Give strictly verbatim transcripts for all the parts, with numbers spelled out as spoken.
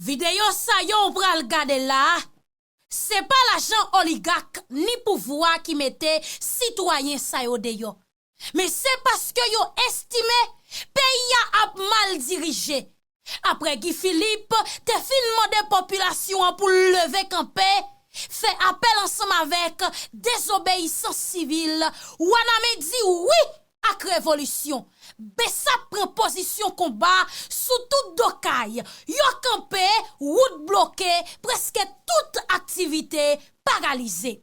Videyo sa yo w pral gade la a, se pa lajan oligak ni pouvwa ki mete sitwayen sa yo deyò, men se paske yo estime peyi a ap mal dirije. Apre Guy Philippe te fin mande popilasyon an pou l leve kanpe, fè apèl ansanm avèk dezobeyisans sivil, Wanament di wi ak revolisyon. Bsap pran pozisyon konba sou tout do kay. Yo kanpe, wout bloke, prèske tout aktivite paralize.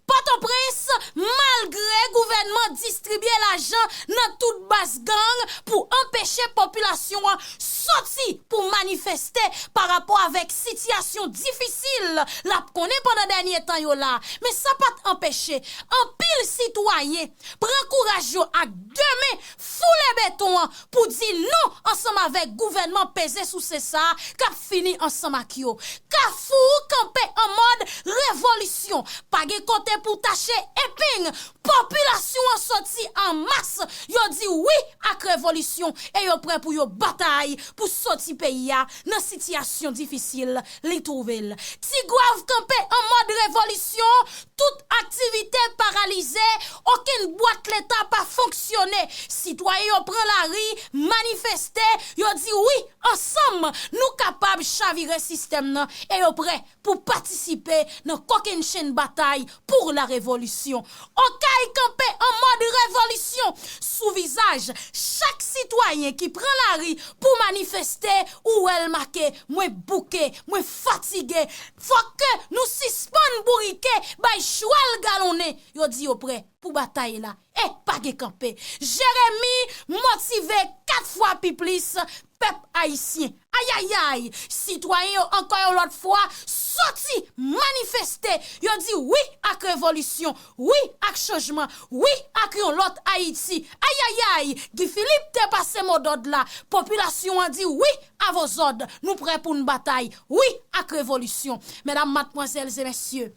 Pòtoprens, malgre gouvènman distribye lajan nan tout baz gang pou anpeche popilasyon an soti pou manifeste pa rapò avèk sitiyasyon difisil l ap konnen pandan dènye tan yo la, men sa pa t anpeche anpil sitwayen pran kouraj yo ak de men, foule beton an pou di non ansanm avèk gouvènman peze souse sa a k ap fini ansanm ak yo. Kafou kanpe an mòd revolisyon. Pa gen kote pou tache epeng. Popilasyon an soti an mas. Yo di wi ak revolisyon e yo prè pou yo batay pou soti peyi a nan sitiyasyon difisil li twouve l. Tigwav kanpe an mòd revolisyon. Tout aktivite paralize, okenn bwat leta pa fonksyone. Sitwayen yo pran lari, manifeste, yo di wi, ansanm, nou kapab chavire sistèm nan e yo prè pou patisipe nan kokennchenn batay pour la révolution. Okay kanpe an mòd revolisyon. Sou vizaj chak sitwayen ki pran lari pou manifeste, ou wè l make, mwen bouke, mwen fatige. Fòk ke nou sispann bourike, bay chwal galonnen. Yo di yo prè pou batay la. E pa gen kanpe. Jeremi motive kat fwa pi plis pèp ayisyen. Ayayay! Sitwayen yo ankò yon lòt fwa soti manifeste. Yo di wi ak revolisyon, wi ak chanjman, wi ak yon lòt Ayiti. Ayayay! Guy Philippe te pase modòd la. Popilasyon an di wi avozòd. Nou prè pou n batay. Wi ak revolisyon. Medam, madmwazèl e mesye,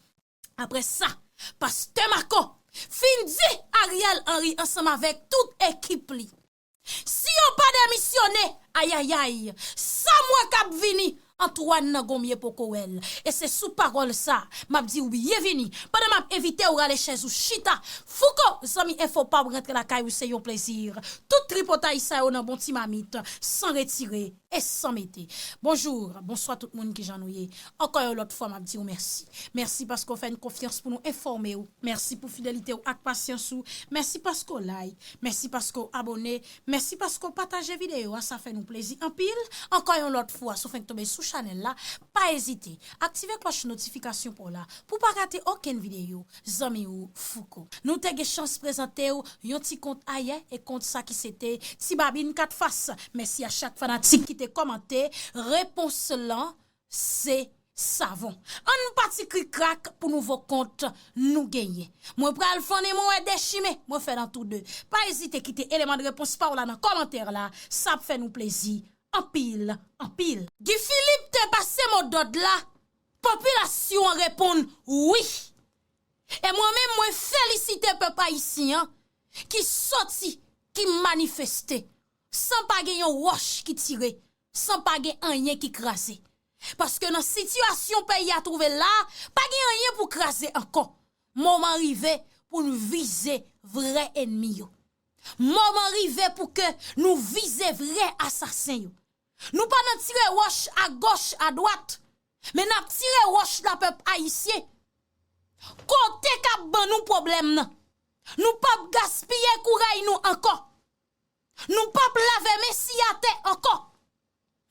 apre sa, pastè Mako fin di Ariel Henry ansanm avèk tout ekip li, si yo pa demisyone, ayayay, sa mwa k ap vini, Antoine nan Gonmye poko wè l. E se sou pawòl sa, m ap di w byenvini. Pandan m ap envite w rale chèz ou chita, Fouco, zanmi enfo pa w rantre lakay ou, se yon plezi. Tout tripotay sa yo nan bon ti mamit, san retire e san mete. Bonjou, bonswa tout moun, kijan nou ye? Ankò yon lòt fwa, m ap di w mèsi. Mèsi paske w fè n konfyans pou nou enfòme w. Mèsi pou fidelite w ak pasyans ou. Mèsi paske w like. Mèsi paske w abòne. Mèsi paske w pataje videyo a, sa fè nou plezi anpil. Ankò yon lòt fwa, si w fenk tonbe sou chanèl la, pa ezite, aktive klòch notifikasyon pa w la pou w pa rate okenn videyo. Zanmi w Fouco. Nou te gen chans prezante w yon ti kont ayè, e kont sa ki se te Ti Babin Kat Fas. Mèsi a chak fanatik ki te kòmante. Repons lan se savon. Ann pati krikrak pou nouvo kont nou genyen. Mwen pral fannen, mwen wè dechimen, mwen fè nan tou de. Pa ezite kite eleman de repons pa w la nan kòmantè la, sa ap fè nou plezi anpil, anpil. Guy Philippe te pase modòd la, popilasyon an reponn wi. E mwen menm, mwen felisite pèp ayisyen an ki soti, ki manifeste, san pa gen yon wòch ki tire, san pa gen anyen ki kraze. Paske nan sitiyasyon peyi a twouve l la, pa gen anyen pou kraze ankò. Moman rive pou n vize vrè ènmi yo. Moman rive pou ke nou vize vrè asasen yo. Nou pa nan tire wòch agoch, adwat, men n ap tire wòch la, pèp ayisyen. Kote k ap ban nou pwoblèm nan? Nou p ap gaspiye kouray nou ankò. Nou p ap lave men si atè ankò.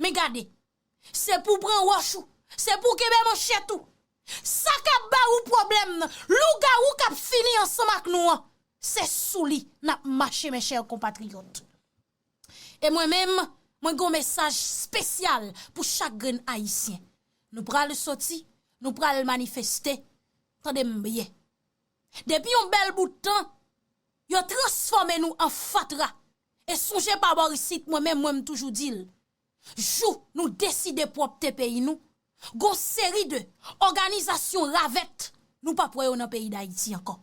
Men gade, se pou w pran wòch ou, se pou w kenbe manchèt ou. Sa k ap ba ou pwoblèm nan, lougawou k ap fini ansanm ak nou an, se sou li n ap mache, mes chers compatriotes. E mwen menm, mwen gen yon mesaj espesyal pou chak grenn ayisyen. Nou pral soti, nou pral manifeste. Tande m byen. Depi yon bèl bout tan, yo transfòme nou an fatra. E sonje pa bò isit, mwen menm, mwen m toujou di l, jou nou deside pwòpte peyi nou, gon seri de òganizasyon ravèt nou p ap wè yo nan peyi Dayiti ankò.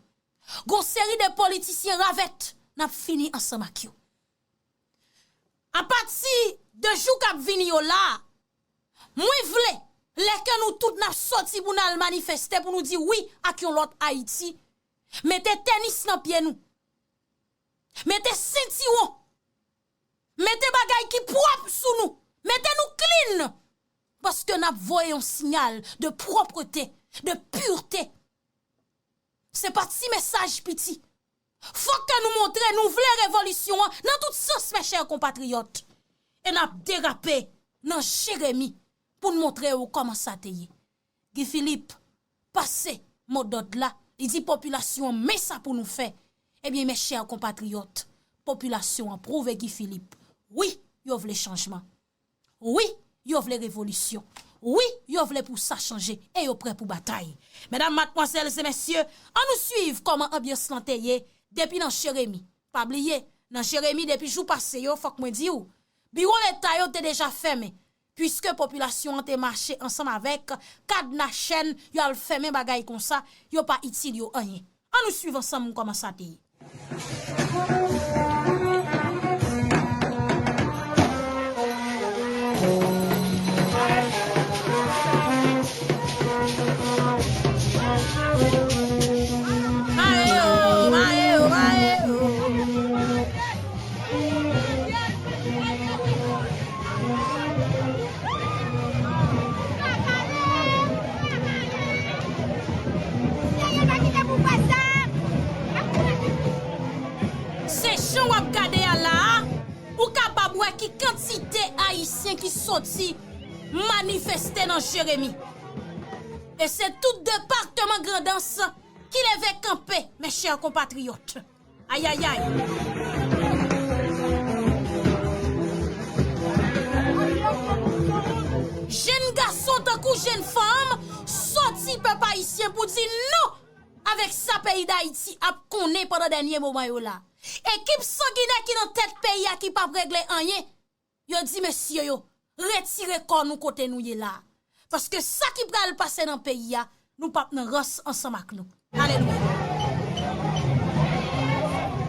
Gon seri de politisyen ravèt n ap fini ansanm ak yo. Apati de jou k ap vini yo la, mwen vle nou tout n ap sòti pou n al manifeste, pou nou di wi ak yon lòt Ayiti. Mete tenis nan pye nou. Mete sentiwon. Mete bagay ki pwòp sou nou. Mete nou clean. Paske n ap voye yon siyal de pwòpte, de pirte. Se pa ti mesaj piti. Fòk ke nou montre nou vle revolisyon an nan tout sans, mes chers compatriotes. E n ap derape nan Jeremi pou n montre yo kòman sa te ye. Guy Philippe pase modòd la, li di popilasyon an men sa pou nou fè. Ebyen, mes chers compatriotes, popilasyon an pwouve Guy Philippe, wi, yo vle chanjman. Wi, yo vle revolisyon. Wi, yo vle pou sa chanje e yo prè pou batay. Medam, madmwazèl e mesye, ann nou swiv kòman anbyans lan te ye depi nan Jeremi. Pa bliye, nan Jeremi depi jou pase yo, fòk mwen di w, biwo leta yo te deja fèmen, piske popilasyon an te mache ansanm avèk kadna chèn, yo al fèmen bagay konsa, yo pa itil yo anyen. Ann nou swiv ansanm kòman sa te ye. Se jan w ap gade a la a, ou kapab wè ki kantite Ayisyen ki soti manifeste nan Jeremi. E se tout depatman Grandans ki leve kanpe, mes chers compatriotes. Ayayay. Jèn gason tankou jèn fanm soti pèp ayisyen pou di non avèk sa peyi Dayiti ap konnen pandan dènye moman yo la. Ekip sanginè ki nan tèt peyi a ki p ap regle anyen, yo di mesye yo, retire kò nou kote nou ye la. Paske sa ki pral pase nan peyi a, nou p ap nan rans ansanm ak nou. Alelouya.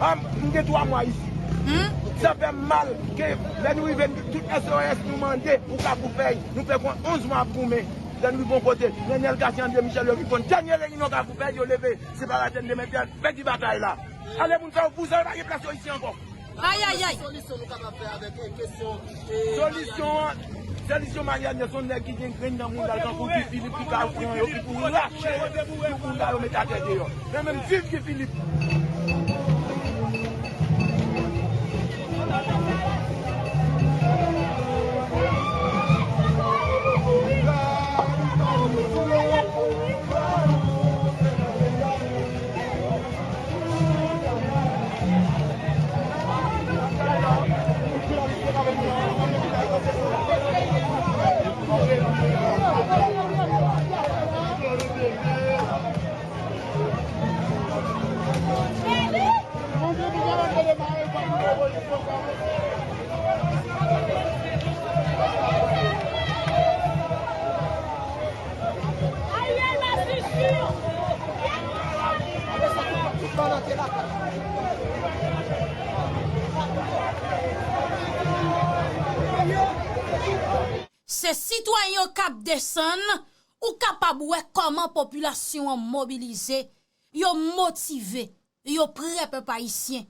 Ah, m gen twa mwa isi. Hmm? Sa fè m mal ke lè nou rive, tout S O S nou mande pou Kafou Fèy, nou fè pran onz mwa ap goumen. Lè nou rive yon kote, Nenel Cassy, André Michel, yo riponn. Dènye reyinyon Kafou Fèy, yo leve, separatè n de mèt, pèdi batay la. Ale moun fè yo vouzan, yo pa gen plas yo isi ankò. Ayayay. Ki solisyon nou kapab fè avèk, eh, kesyon, eh, Solisyon an, solisyon Marianne, se yon nèg ki gen grenn nan mouda l, tankou Guy Philippe ki ka pran yo, ki pou rache tout moun la, yo mete atè deyò. Men menm viv Guy Philippe. Se sitwayen yo k ap desann, ou kapab wè kòman popilasyon an mobilize, yo motive, yo prè pèp ayisyen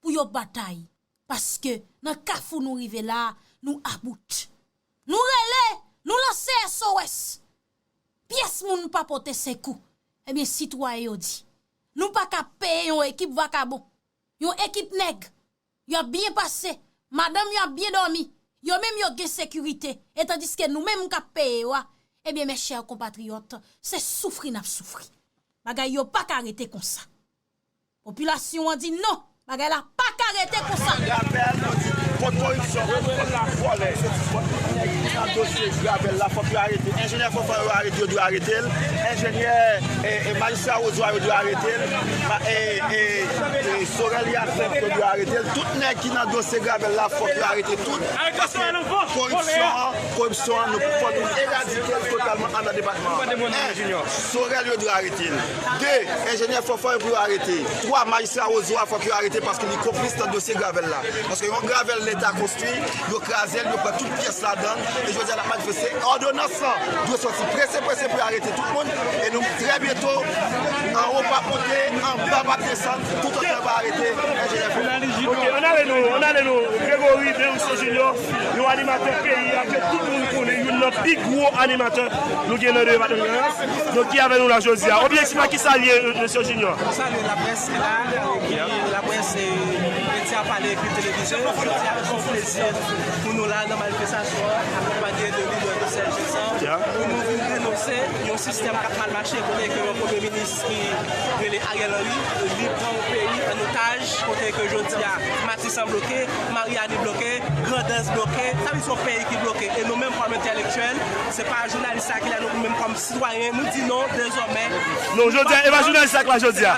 pou yo batay. Paske nan kafou nou rive la, nou about. Nou rele, nou lanse S O S. Pyès moun pa pote sekou. Ebyen, sitwayen yo di, nou pa ka peye yon ekip vakabon, yon ekip nèg. Y ap byen pase, madanm yo ap byen dòmi, yo menm yo gen sekirite, e tandiske nou menm k ap peye yo a, ebyen, mes chers compatriotes, se soufri n ap soufri. Bagay yo pa ka rete konsa. Popilasyon an di non, bagay la pa ka rete konsa. Gravèl kont koripsyon, kont vòlè, kont tout nèg ki nan dosye Gravèl la, fòk yo arete. Enjenyè Fanfan yo arete, yo dwe arete l. Enjenyè, e, e, majistra Wozwa yo dwe arete l. Ma-, e, e, e, Sorel Hyacinthe yo dwe arete l. Tout nèg ki nan dosye Gravèl la, fòk yo arete tout. Paske koripsyon an, koripsyon an, nou fòk nou eradike l totalman. Ann nan depatman an. Enn, Sorel, yo dwe arete l. De, enjenyè Fòfò, yo pou yo arete. Twa, majistra Wozo a, fòk yo arete paske li konplis nan dosye gravèl la. Paske yon gravèl Leta konstwi, yo kraze l, yo pran tout pyès ladan l, e jodi a n ap manifeste. Òdonans lan dwe sòti prese, prese pou yo arete tout moun. E nou, trè byento, anwo pa monte, anba pa desann, toutotan yo pa arete enjenyè Fòfò. Ok, ann ale non, ann ale non. Gregory Berusson Junior, yon animatè peyi a ke tout moun konnen, youn nan pi gwo animatè nou gen nan depatman Grandans. Donk, ki avèk nou la jodi a? Objektif la, ki sa l ye, mesye Junior? Salye laprès ki la, epi laprès, e, medya pale epi televizyon. Jodi a, se yon plezi pou nou la nan manifestasyon an, akonpanye de lidè de Sèl Jezan, pou nou vin denonse yon sistèm k ap mal mache, kote ke yon premye minis ki rele Ariel Henry, li pran yon peyi an otaj, kote ke jodi a, Matisan bloke, Mariani bloke, Grandans bloke, sa vle di se yon peyi ki bloke. E nou menm kòm entèlektyèl, se pa jounalis sa ki la, nou menm kòm sitwayen, nou di non, dezòmè. Non, jodi a, e pa jounalis sa k la jodi a.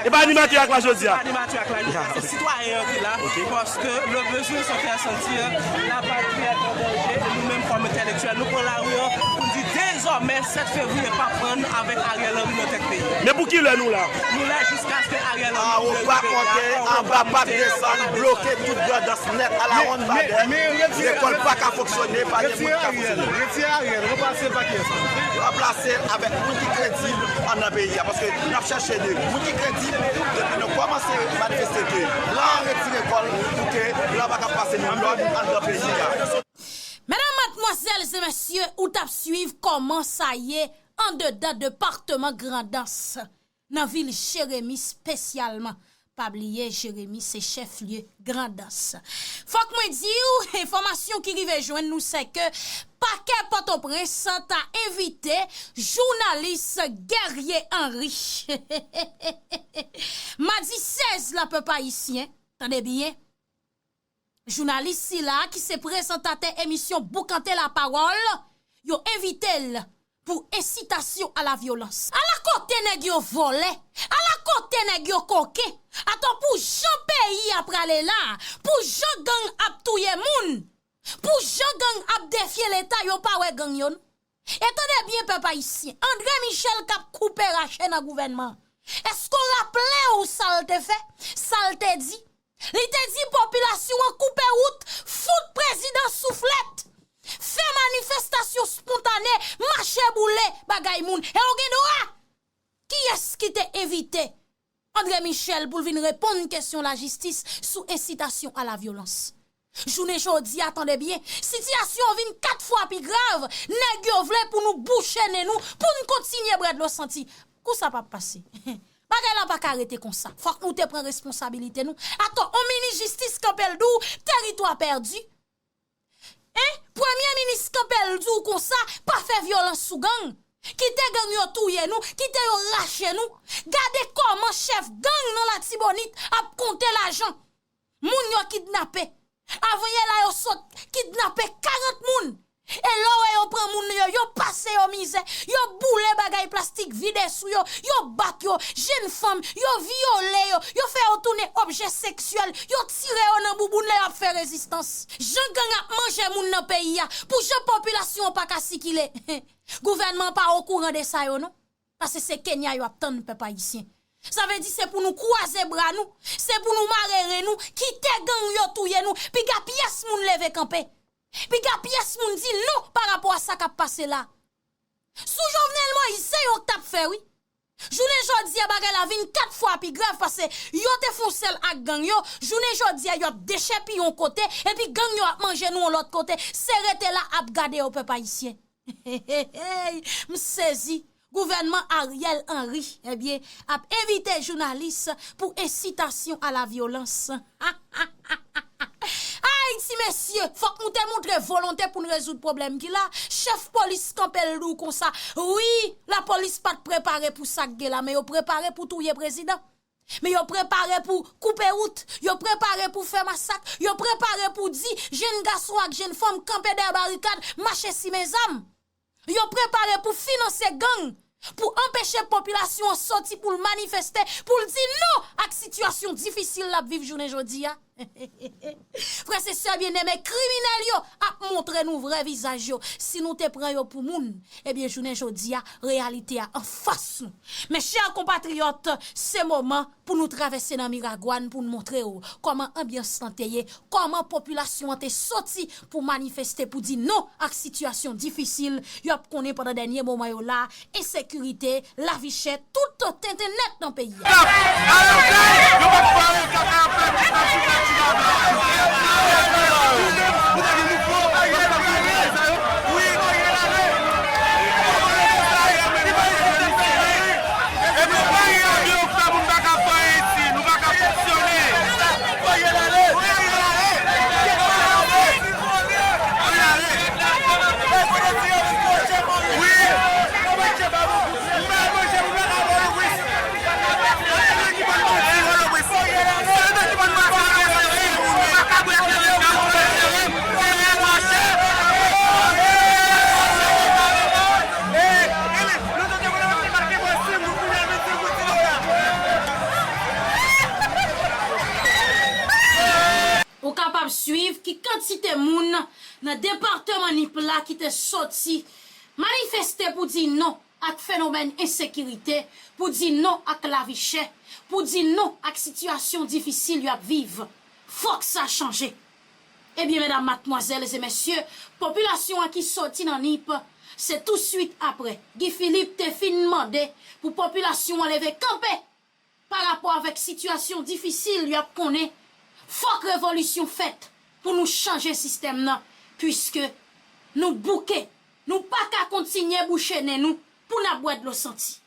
E pa animatè a k la jodi a. Se pa animatè a k la jodi a. Se sitwayen an ki la. Paske le besoin se faire sentir, la patrie est en danger. E nou menm kòm entèlektyèl, nou pran lari an pou n di dezòmè sèt fevriye p ap pran avèk Ariel Henry nan tèt peyi. Men pou ki lè nou la? Nou la jiskaske Ariel Henry anwo pa monte, anba pa desann, bloke tout Grandans nèt, alawonnbadè. Lekòl pa ka fonksyone, pa gen moun ki ka fonksyone. Retire Ariel, ranplase l pa kiyès? Ranplase l avèk moun ki kredib anndan peyi a, paske n ap chèche de moun ki kredib depi nou kòmanse manifeste ke blan an retire kò l pou ke blan pa ka pase nou lòd anndan peyi a. Medam, madmwazèl e mesye, ou t ap swiv kòman sa ye andedan depatman Grandans, nan vil Jeremi espesyalman. Pa bliye, Jeremi se chèf lye Grandans. Fòk mwen di w, enfòmasyon ki rive jwenn nou, se ke pakè Pòtoprens ta envite jounalis Guerrier Henry. Madi sèz la, pèp ayisyen, tande byen, jounalis sila ki se prezantatè emisyon Boukante Lapawòl, yo envite l pou ensitasyon a la vyolans. Ala kote nèg yo vòlè! Ala kote nèg yo koken! Atò, pou jan peyi a prale la, pou jan gang ap touye moun, pou jan gang ap defye Leta, yo pa wè gang yo non. E tande byen, pèp ayisyen, André Michel k ap koupe rache nan gouvènman an. Èske w raple w sa l te fè, sa l te di? Li te di popilasyon an koupe wout, fout prezidan souflèt, fè manifestasyon espontane, mache boule bagay moun. E w gen dwa! Kiyès ki te envite André Michel pou l vin reponn kesyon lajistis sou ensitasyon a la vyolans? Jounen jodi a, tande byen, sitiyasyon an vin kat fwa pi grav, nèg yo vle pou nou bouche nen nou, pou n kontinye bwè dlo santi. Kou sa p ap pase. Bagay la pa ka rete konsa. Fòk nou te pran responsabilite nou. Atò, on minis jistis kanpe l di w, teritwa pèdi. Hein? Premye minis kanpe l di w konsa, pa fè vyolans sou gang. Kite gang yo touye nou, kite yo rache nou. Gade kòman chèf gang nan Latibonit ap konte lajan. Moun yo kidnape. Avanyè la yo sot kidnape karant moun. E lè w wè yo pran moun yo, yo pase yo mizè, yo boule bagay plastik, vide sou yo, yo bat yo, jenn fanm, yo vyole yo, yo fè yo tounen objè seksyèl, yo tire yo nan bouboun lè y ap fè rezistans. Jan gang ap manje moun nan peyi a, pou jan popilasyon an pa ka sikile. Gouvènman an pa okouran de sa yo non. Paske se Kenya yo ap tann, pèp ayisyen. Sa vle di se pou nou kwaze bra nou, se pou nou mare ren nou, kite gang yo touye nou, piga pyès moun leve kanpe. Piga pyès moun di non pa rapò a sa k ap pase la. Sou Jovenel Moïse, se yo k t ap fè wi. Jounen jodi a, bagay la vin kat fwa pi grav, paske yo te fè yon sèl ak gang yo, jounen jodi a, y ap dechèpiye yon kote, epi gang yo ap manje nou yon lòt kote. Se rete la ap gade yo, pèp ayisyen. M sezi. Gouvènman Ariel Henry, ebyen, ap envite jounalis pou ensitasyon a la vyolans. Ayiti, mesye, fòk nou te montre volonte pou n rezoud pwoblèm ki la. Chèf polis kanpe l di w konsa, wi, lapolis pa t prepare pou sa k gen la, men yo prepare pou touye prezidan. Men yo prepare pou koupe wout, yo prepare pou fè masak, yo prepare pou di jenn gason ak jenn fanm kanpe dèyè barikad, mache simen zam. Yo prepare pou finanse gang, pou anpeche popilasyon an soti pou l manifeste, pou l di non ak sitiyasyon difisil l ap viv jounen jodi a. Frè e sè byeneme, kriminèl yo ap montre nou vrè vizaj yo. Si nou te pran yo pou moun, ebyen, jounen jodi a, reyalite a anfas nou. Mes chers compatriotes, se moman pou nou travèse nan Miragwàn pou n montre w kòman anbyans lan te ye, kòman popilasyon an te soti pou manifeste, pou di non ak sitiyasyon difisil y ap konnen pandan dènye moman yo la, ensekirite, lavi chè, tout tenten nèt nan peyi a. Ou kapab swiv ki kantite moun nan depatman Nip la ki te soti manifeste pou di non ak fenomèn ensekirite, pou di non ak lavi chè, pou di non ak sitiyasyon difisil y ap viv. Fòk sa chanje. Ebyen, medam, madmwazèl e mesye, popilasyon an ki soti nan Nip, se touswit apre Guy Philippe te fin mande pou popilasyon an leve kanpe pa rapò avèk sitiyasyon difisil y ap konnen. Fòk revolisyon fèt pou nou chanje sistèm nan, piske nou bouke. Nou pa ka kontinye bouche nen nou pou n ap bwè dlo santi.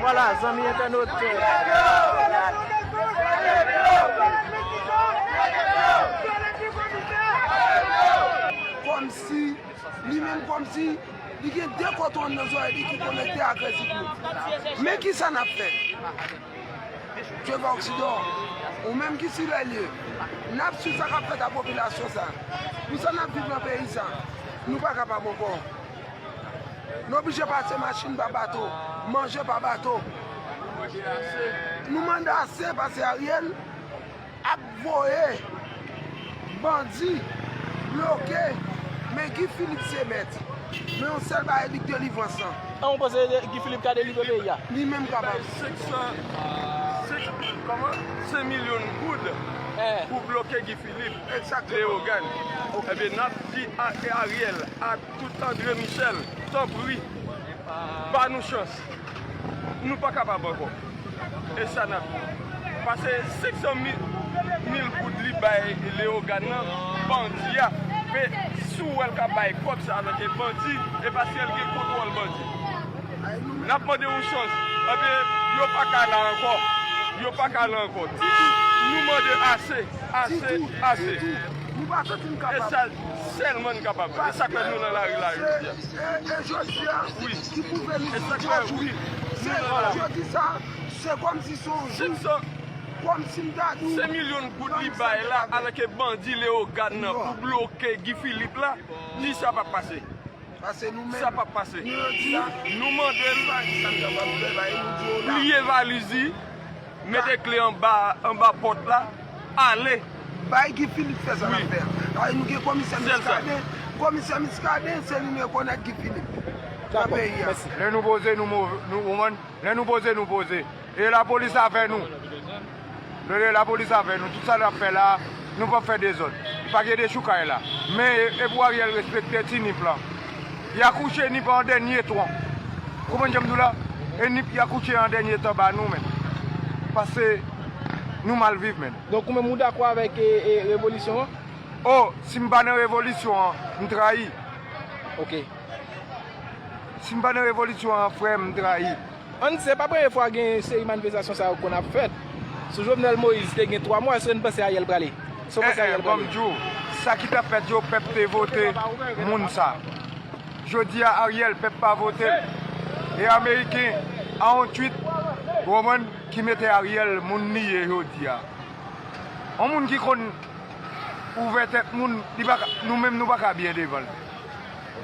Vwala, zanmi entènot. Kòmsi, li menm kòmsi, li gen de koton nan zòrèy li ki konekte ak rès nou. Men kisa n ap fè? Jewova Oksidan, ou menm ki sou lè lye, n ap swiv sa k ap fèt ak popilasyon sa. Pou sa n ap viv nan peyi sa, nou pa kapab ankò. Nou oblije pase machin pa bato, manje pa bato. Nou mande ase pase Ariel ap voye bandi, bloke, men Guy Philippe se mèt. Men yon sèl bagay, li k delivrans lan. An, ou panse Guy Philippe ka delivre peyi a? Li menm kapab. Senk san, senk, kòman? Senk milyon goud pou bloke Guy Philippe, Leyogàn. Ebyen, n ap di a Ariel, a tout André Michel, tanpri, ba nou chans. Nou pa kapab ankò. E sa n ap di. Pase senk san mil, mil goud li bay Leyogàn nan, bandi a. Men si w wè l ka bay kòb sa a nan ke bandi, e paske l gen kontwòl bandi. N ap mande yon chans. Ebyen, yo pa ka la ankò. Yo pa ka la ankò. Ditou, nou mande ase, ase, ase. E sa sèlman n kapab. E sa k fè nou nan lari la jodi a. E, e jodi a, ki pwouve nou jodi, se jodi sa, se kòmsi se yon jou, kòmsi m ta di w, senk milyon goud li bay la, alòske bandi Leyogàn nan pou bloke Guy Philippe la, di sa p ap pase. Pase nou menm, sa p ap pase. Nou mande l pliye valiz li, mete kle anba, anba pòt la, ale. Bay Guy Philippe fè sa l ap fè a. Paske nou gen komisè Muscadin. Komisè Muscadin, se li nou rekonèt Guy Philippe nan peyi a. Lè nou poze, nou move, nou konprann. Lè nou poze, nou poze. E lapolis avè nou. Lè, lè lapolis avè nou. Tout sa n ap fè la, nou p ap fè dezòd. Pa gen dechoukay la. Men e, e pou Ariel respekte ti Nip lan. Y a kouche Nip an dènye tan. Konprann jan m di w la? E Nip y a kouche an dènye tan ba nou menm. Paske nou mal viv menm. Donk ou menm ou dakò avèk, e, e, revolisyon an? Oh, si m pa nan revolisyon an, m trayi. Ok. Si m pa nan revolisyon an, frè m, m trayi. Ann, se pa premye fwa gen seri manifestasyon sa yo konn ap fèt. Sou Jovenel Moïse te gen twa mwa, èske n panse Ariel prale? Èske w panse Ariel prale? Ban m di w, sa ki t ap fèt yo, pèp te vote moun sa. Jodi a, Ariel, pèp pa vote l. E Ameriken, a yon tweet, w konprann, ki mete Ariel moun li ye jodi a. Yon moun ki konn ouvè tèt moun, li pa ka, nou menm nou pa ka byen devan l.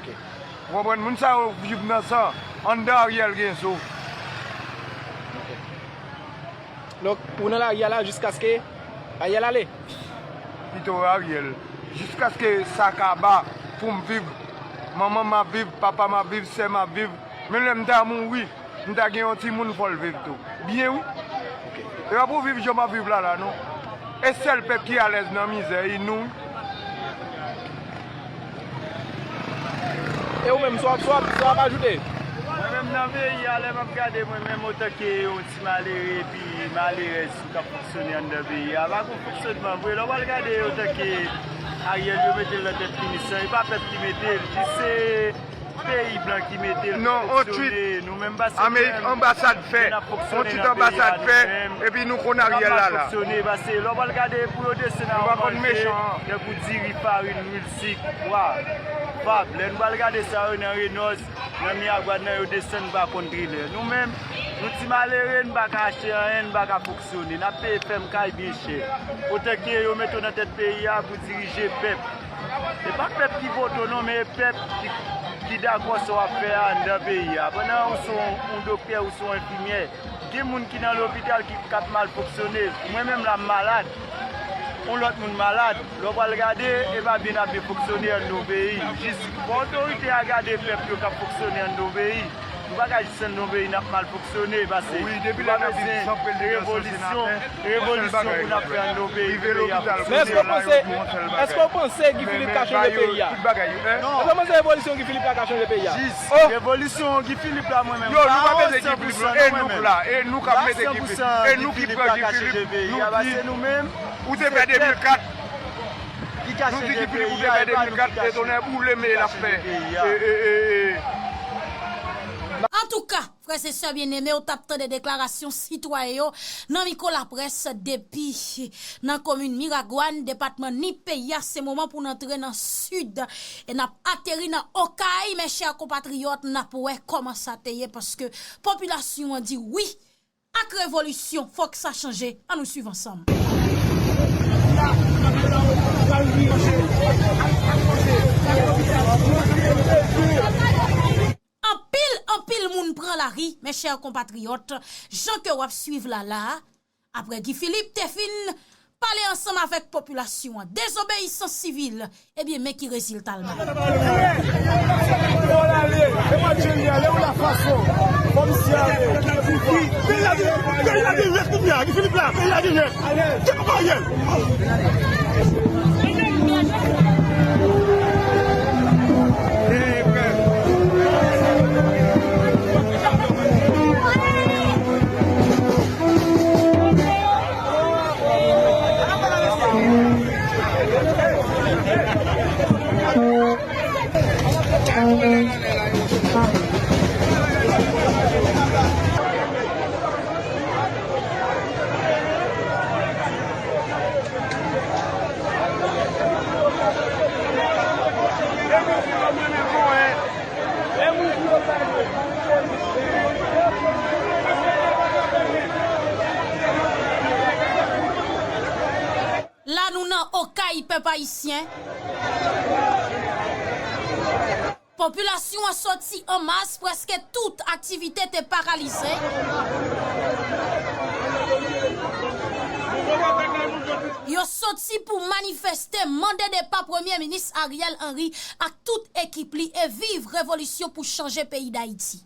Ok. Ou konprann? Moun sa yo viv nan san. Anndan Ariel gen zo. Ok. Donk, ou nan lari a la jiskaske Ariel ale? Pito Ariel. Jiskaske sa kaba pou m viv. Manman m ap viv, papa m ap viv, sè m ap viv. Men lè m ta mouri, m ta gen yon timoun fò l viv tou. Byen wi. Ok. E pa pou viv jan m ap viv la la non. E sèl pèp ki alèz nan mizè, e nou wi. E ou menm, sa w ap, sa w ap, sa w ap ajoute? Mwen menm nan peyi a, lè m ap gade mwen menm otanke yon ti malere, epi malerèz tou k ap fonksyone anndan peyi a, pa gon fonksyonman vre. Lè w al gade otanke Ariel yo mete l nan tèt minis lan, e pa pèp ki mete l, jis se peyi blan ki mete l pou fonksyone. Non, on tweet. Nou menm, pase Amerik, anbasad fè. On tweet anbasad fè, epi nou konn Ariel la la. Fonksyone, pase lè w al gade pou yo desann a yon manje, tankou diri, farin, lwil, sik, pwa, fab. Lè nou al gade sa yo nan Renòs, nan Miragwàn nan, yo desann pa konn trilè. Nou menm, nou ti malere, nou pa ka achte anyen, nou pa ka fonksyone. N ap peye fèm kay byen chè. Otanke yo mete w nan tèt peyi a pou dirije pèp. E pa pèp ki vote w non, men e pèp ki, ki dakò sa w ap fè a anndan peyi a. Pandan ou se yon, yon doktè, ou se yon enfimyè, gen moun ki nan lopital ki, k ap mal fonksyone. Mwen menm la, m malad. Yon lòt moun malad. Lè w pral gade, e pa byen n ap byen fonksyone anndan yon peyi. Jis fò otorite a gade pèp yo k ap fonksyone anndan yon peyi. Nou pa ka jis anndan yon peyi n ap mal fonksyone, pase nou pa bezwen revolisyon, revolisyon pou n ap fè anndan yon peyi, pou peyi a fonksyone. Men èske w panse, èske w panse Guy Philippe ka chanje peyi a? Èske w panse revolisyon Guy Philippe la ka chanje peyi a? Revolisyon Guy Philippe la, mwen menm, yo, nou pa mete Guy Philippe, non, e nou k la, e nou k ap mete Guy Philippe, e nou ki pran Guy Philippe, nou di, ou te fè de mil kat, nou di Guy Philippe ou te fè de mil kat, e tonè boule, men l ap fè. E, e, e, e. Antouka, frè e sè byeneme, ou t ap tande deklarasyon sitwayen yo nan mikwo laprès depi nan komin Miragwàn, depatman Nip peyi a. Se moman pou n antre nan sid e n ap ateri nan Okay, mes chers compatriotes, n ap wè kòman sa te ye, paske popilasyon an di wi ak revolisyon, fòk sa chanje. Ann nou swiv ansanm. Anpil, anpil moun pran lari, mes chers compatriotes, jan ke w ap swiv la la a. Aprè Guy Philippe te fin pale ansanm avèk popilasyon an, dezobeyisans sivil, ebyen, men ki rezilta l bay. Peyi a gen rèd kounye a, Guy Philippe la, peyi a gen rèd. Kèt Ariel! La nou nan Okay, pèp ayisyen. Popilasyon an soti an mas, prèske tout aktivite te paralize. Yo soti pou manifeste, mande depa Premye Minis Ariel Henry ak tout ekip li e viv revolisyon pou chanje peyi Dayiti.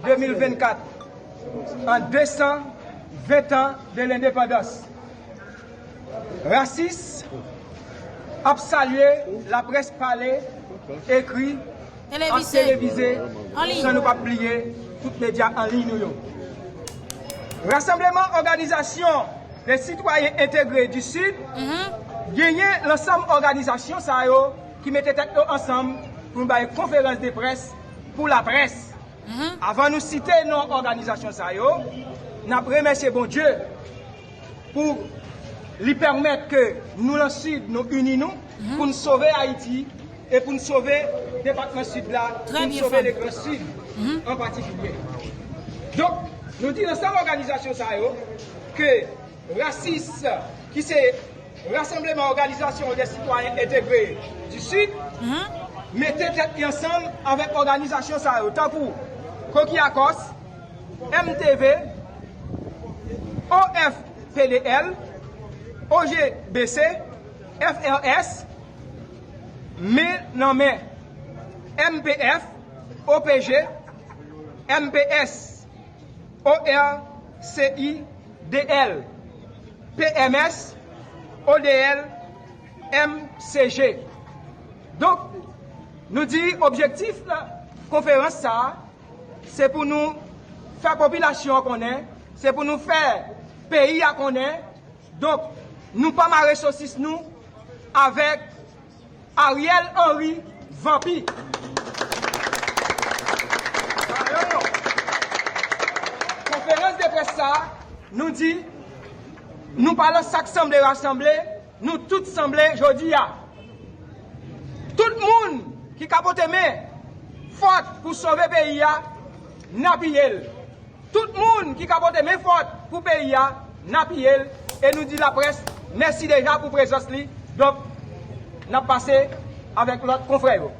De mil vennkat, an de san ven tan de lendepandans, rasis, Ap salye laprès pale, ekri, ak televize, san nou p ap bliye tout medya an liy nou yo. Rasanbleman Òganizasyon de Sitwayen Entegre di Sid genyen lansanm òganizasyon sa yo ki mete tèt yo ansanm pou nou bay konferans de près pou laprès. Avan nou site non òganizasyon sa yo, n ap remèsye Bondye pou li pèmèt ke nou nan Sid, nou ini nou, pou n sove Ayiti e pou n sove depatman Sid la, pou n sove le Gran Sid an patikilye. Donk, nou di lansanm òganizasyon sa yo ke rasis ki se Rassemblement Organisation des Citoyens Intégrés du Sud mete tèt li ansanm avèk òganizasyon sa yo, tankou Kokiyakòs, M T V, O F P D L, O G B C, F R S, Men nan Men, M P F, O P G, M P S, O R C I D L, P M S, O D L, M C G. Donk, nou di objektif konferans sa a, se pou nou fè popilasyon an konnen, se pou nou fè peyi a konnen. Donk, nou pa mare sosis nou avèk Ariel Henry vanpi. Konferans de près sa a, nou di, nou pa nan sa k sanble rasanble, nou tout sanble jodi a. Tout moun ki ka pote men fòt pou sove peyi a, n apiye l. Tout moun ki ka pote men fòt pou peyi a, n apiye l e nou di laprès mèsi deja pou prezans li. Donk, n ap pase avèk lòt konfrè yo.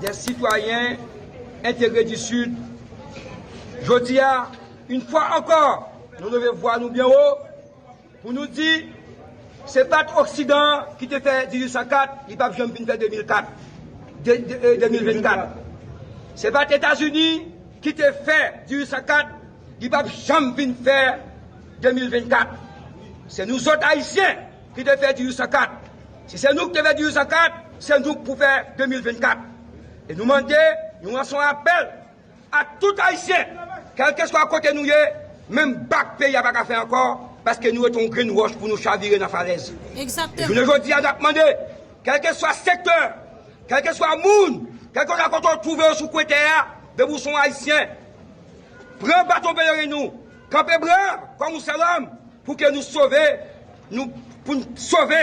Des citoyens intégrés du Sud, jodi a, yon fwa ankò, nou leve vwa nou byen wo pou nou di, se pa t Oksidan ki te fè dizuit san kat, li p ap janm vin fè de mil kat, de, de, eh, de mil vennkat. Se pa t Etazini ki te fè dizuit san kat, li p ap janm vin fè de mil vennkat. Se nou zòt Ayisyen ki te fè dizuit san kat. Si se nou ki te fè dizuit san kat, se nou k pou fè de mil vennkat. E nou mande, nou lanse yon apèl a tout Ayisyen, kèlkeswa kote nou ye, menm bak peyi a pa ka fè ankò, paske nou rete yon grenn wòch pou nou chavire nan falèz. E jounen jodi a, n ap mande, kèlkeswa sektè, kèlkeswa moun, kèlkeswa kote w twouve w sou kwen tè a, depi w se yon Ayisyen, pran baton pelerin ou, kanpe brav kòm yon sèl òm, pou ke nou sove, nou, pou n sove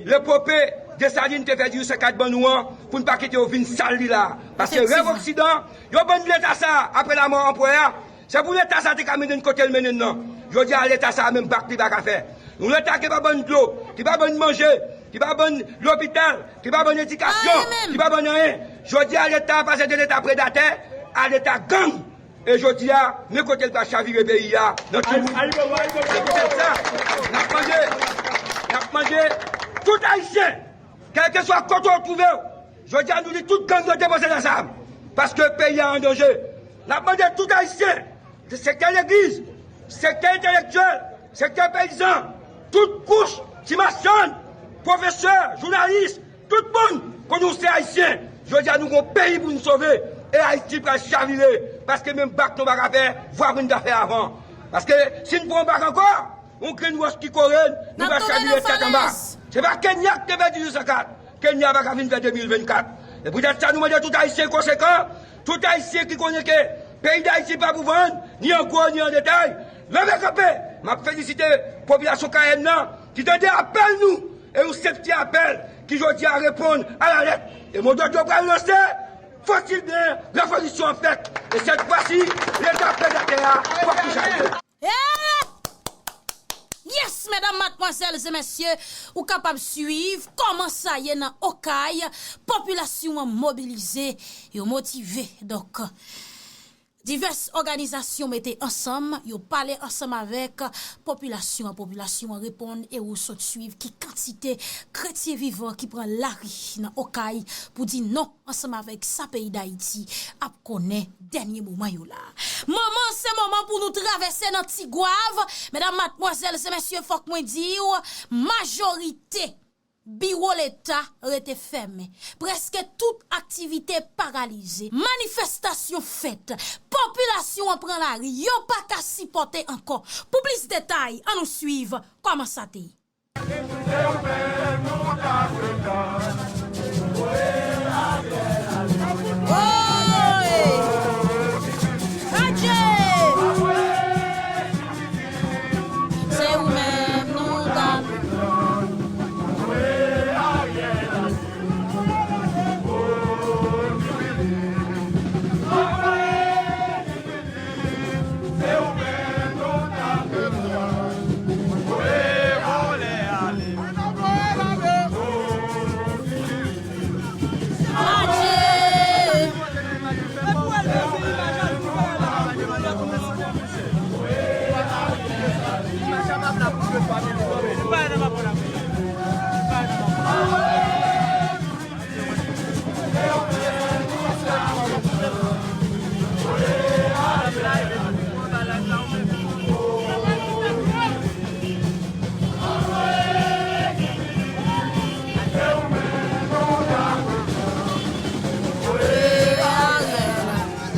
lepope Desalin te fè dizuit san kat ban nou an, pou n pa kite yo vin sal li la. Paske rèv Oksidan, yo ban n leta sa a, apre lanmò anperè a, se pou leta sa a te ka mennen n kote l mennen n nan. Jodi a, leta sa a menm bak li pa ka fè. Yon leta ki pa ban n dlo, ki pa ban n manje, ki pa ban n lopital, ki pa ban n edikasyon, ki pa ban n anyen. Jodi a, leta a pase de leta predatè a leta gang. E jodi a, men kote l pral chavire peyi a, nan timoun. Se poutèt sa, n ap mande, n ap mande tout Ayisyen, kèlkeswa kote w twouve w, jodi a nou di tout gang yo depoze zam, paske peyi a an danje. N ap mande tout Ayisyen, sektè legliz, sektè entelektyèl, sektè peyizan, tout kouch, ti machann, pwofesè, jounalis, tout moun, konnen w se Ayisyen. Jodi a, nou gon peyi pou n sove, e Ayiti pral chavire, paske menm bak nou pa ka fè, vwa pou n ta fè avan. Paske si n pran bak ankò, yon grenn wòch ki kore n, nou pral chavire tèt anba. Se pa Kenya ki te fè dizuit san kat. Kenya pa ka vin fè de mil vennkat. E poutèt sa, nou mande tout Ayisyen konsekan, tout Ayisyen ki konnen ke peyi Dayiti pa pou vann, ni an gwo, ni an detay, leve kanpe. M ap felisite popilasyon Kayèn nan ki tande apèl nou, e yon senp ti apèl ki jodi a reponn alalèt. E modòd yo pral lanse, fòtil byen, revolisyon ap fèt. E sèt fwa si, leta predatè a, fòk li chaje. Yes, medam, madmwazèl e mesye, ou kapab swiv kòman sa ye nan Okay, popilasyon an mobilize, yo motive. Donk, divès òganizasyon mete ansanm, yo pale ansanm avèk popilasyon an. Popilasyon an reponn e ou sot swiv ki kantite kretyen vivan ki pran lari nan Okay pou di non ansanm avèk sa peyi Dayiti ap konnen dènye moman yo la. Moman se moman pou nou travèse nan Tigwav. Medam, madmwazèl e mesye, fòk mwen di w, majorite Biwo Leta rete fèmen. Prèske tout aktivite paralize. Manifestasyon fèt. Popilasyon an pran lari. Yo pa ka sipòte ankò. Pou plis detay, ann nou swiv kòman sa te ye. Oy! Adje! Se ou menm nou t ap.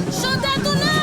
Chante tounen!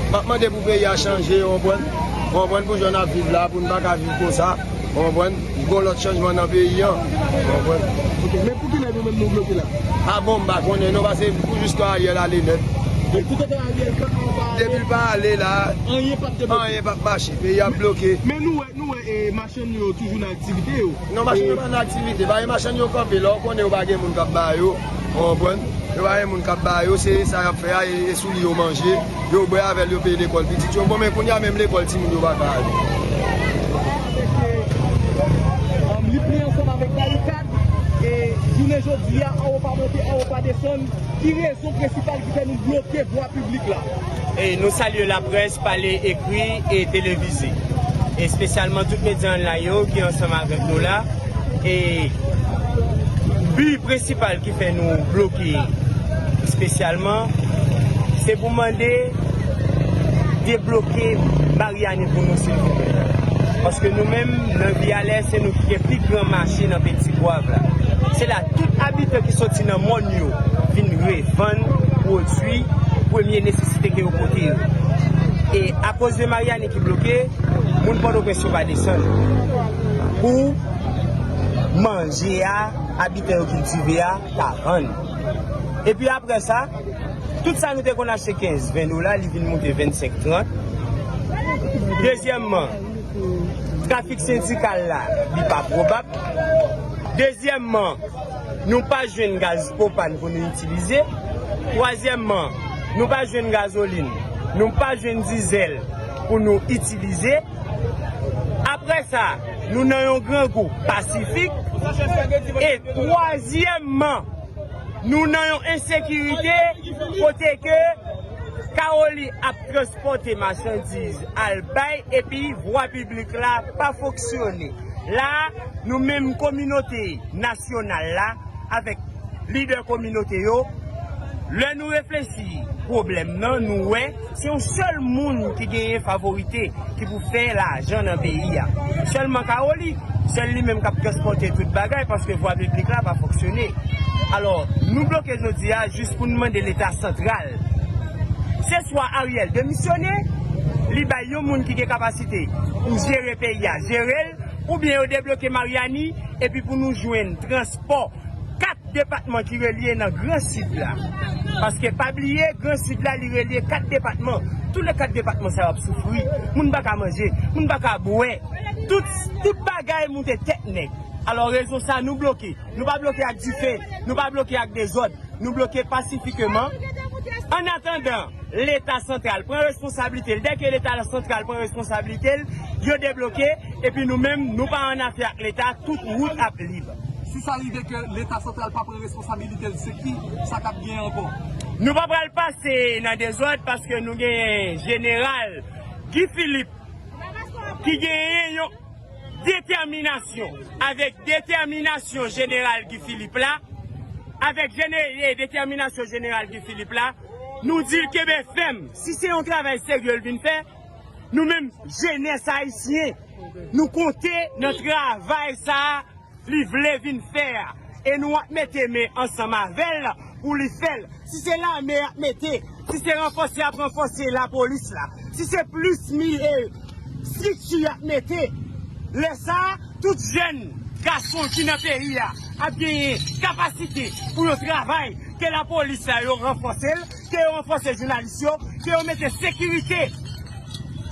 M ap mande pou peyi a chanje, w konprann? W konprann pou jan n ap viv la, pou n pa ka viv konsa, w konprann? Gon lòt chanjman nan peyi a, w konprann? Ok, men pou kilè nou menm nou bloke la? A bon, m pa konnen non, paske pou jiska Ariel ale nèt. Depi kote Ariel kanpe, w pa ale. Depi l pa ale la, anyen p ap debloke. Anyen p ap mache, peyi a bloke. Men nou wè, nou wè, e, machann yo toujou nan aktivite yo. Non, machann yo pa nan aktivite. Pa gen machann yo kanpe la, w konnen yo pa gen moun k ap ba yo. Ou konprann? Yo pa gen moun k ap ba yo, se sa y ap fè a, e, e sou li yo manje, yo bwè avè l, yo peye lekòl pitit yo. Bon, men kounye a menm lekòl timoun yo pa ka ale. Li pran ansanm avèk barikad, e jounen jodi a, anwo pa monte, anwo pa desann. Ki rezon prensipal ki fè nou bloke vwa piblik la? E nou salye laprès, pale, ekri e televize, espesyalman tout medya online yo ki ansanm avèk nou la. E bi prensipal ki fè nou bloke espesyalman, se pou mande debloke Maryani pou nou, silvouplè. Paske nou menm, nan Vyalè, se nou ki gen pi gran mache nan Petit Goâve la. Se la tout abitan ki soti nan mòn yo vin revann pwodui premye nesesite ke yo pote yo. E akoz de Maryani ki bloke, moun Pòtoprens yo pa desann pou manje a, abitan yo kiltive a, ta vann. Epi apre sa, tout sa nou te konn achte kenz, ven dola, li vin moute vennsenk, trant. Dezyèmman, trafik sendikal la, li pa pwobab. Dezyèmman, nou pa jwenn gaz pwopàn pou nou itilize. Twazyèmman, nou pa jwenn gazolin, nou pa jwenn dizèl pou nou itilize. Apre sa, nou nan yon grangou pasifik. E twazyèmman, nou nan yon ensekirite kote ke Kaoli ap transpòte machandiz al bay epi vwa piblik la pa fonksyone. La, nou menm kominote nasyonal la, avèk lidè kominote yo, lè nou reflechi pwoblèm nan, nou wè se yon sèl moun ki genyen favorite ki pou fè lajan nan peyi a. Sèlman Kaoli, sèl li menm k ap transpòte tout bagay paske vwa piblik la pa fonksyone. Alò, nou bloke jodi a jis pou n mande Leta santral, se swa Ariel demisyone, li bay yon moun ki gen kapasite pou jere peyi a, jere l, oubyen yo debloke Maryani, epi pou nou jwenn transpò kat depatman ki relye nan Gran Sid la. Paske pa bliye, Gran Sid la, li relye kat depatman. Tout le kat depatman sa yo ap soufri. Moun pa ka manje, moun pa ka bwè. Tout, tout bagay moute tèt nèg. Alò, rezon sa, nou bloke. Nou pa bloke ak dife, nou pa bloke ak dezòd. Nou bloke pasifikeman. Annatandan, Leta santral pran responsablite l. Dèke Leta santral pran responsablite l, yo debloke, epi nou menm, nou pa annafè ak Leta, tout wout ap lib. Si sa rive ke Leta santral pa pran responsabilite l, se ki sa k ap genyen ankò? Nou pa pral pase nan dezòd paske nou genyen Jeneral Guy Philippe ki genyen yon detèminasyon. Avèk detèminasyon Jeneral Guy Philippe la, avèk jene- e detèminasyon Jeneral Guy Philippe la, nou di l kenbe fèm. Si se yon travay serye l vin fè, nou menm jenès ayisyen, nou konte nan travay sa a li vle vin fè a. E nou ap mete men ansanm avè l pou li fè l. Si se lame y ap mete, si se ranfòse y ap ranfòse lapolis la, si se plis mi- e, estrikti y ap mete, lè sa a, tout jèn gason ki nan peyi a ap genyen kapasite pou yo travay, ke lapolis la yo ranfòse l, ke yo ranfòse jounalis yo, ke yo mete sekirite.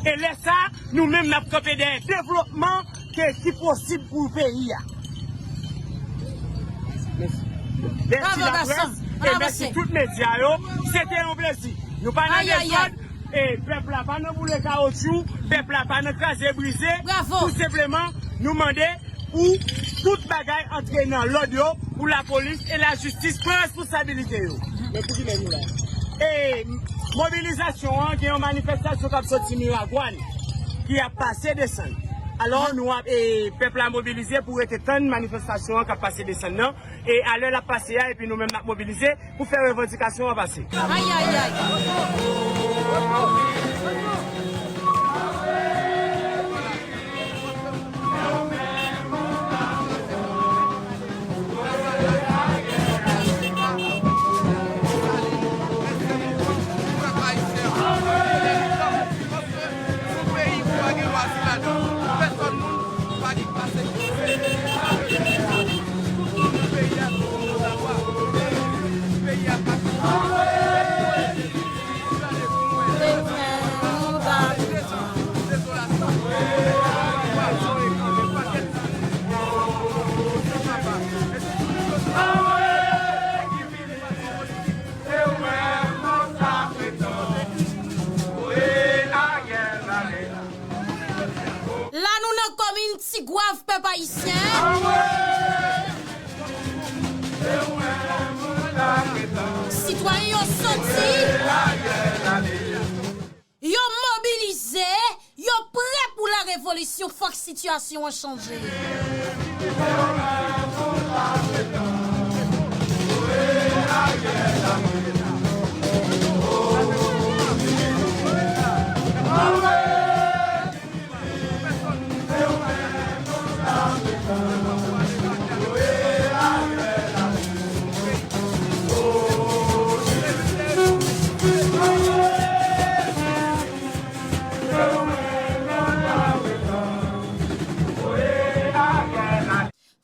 E lè sa a, nou menm n ap kanpe dèyè devlopman ke, ki posib pou peyi a. Mèsi laprès e mèsi tout medya yo. Se te yon plezi. Nou pa nan dezòd e pèp la pa nan boule kawotchou, pèp la pa nan kraze brize. Tou senpleman, nou mande pou tout bagay antre nan lòd yo, pou lapolis e lajistis pran responsabilite yo. Men pou kilè nou la? E mobilizasyon an, gen yon manifestasyon k ap soti Miragwàn ki ap pase desann. Alò, nou ap, e, pèp la mobilize pou rete tann manifestasyon an k ap pase desann nan. E alè l ap pase a, epi nou menm n ap mobilize pou fè revandikasyon an pase. Ayayay. La nou nan komin Tigwav, pèp ayisyen. Sitwayen yo soti, yo mobilize, yo prè pou la revolisyon, fòk sitiyasyon an chanje.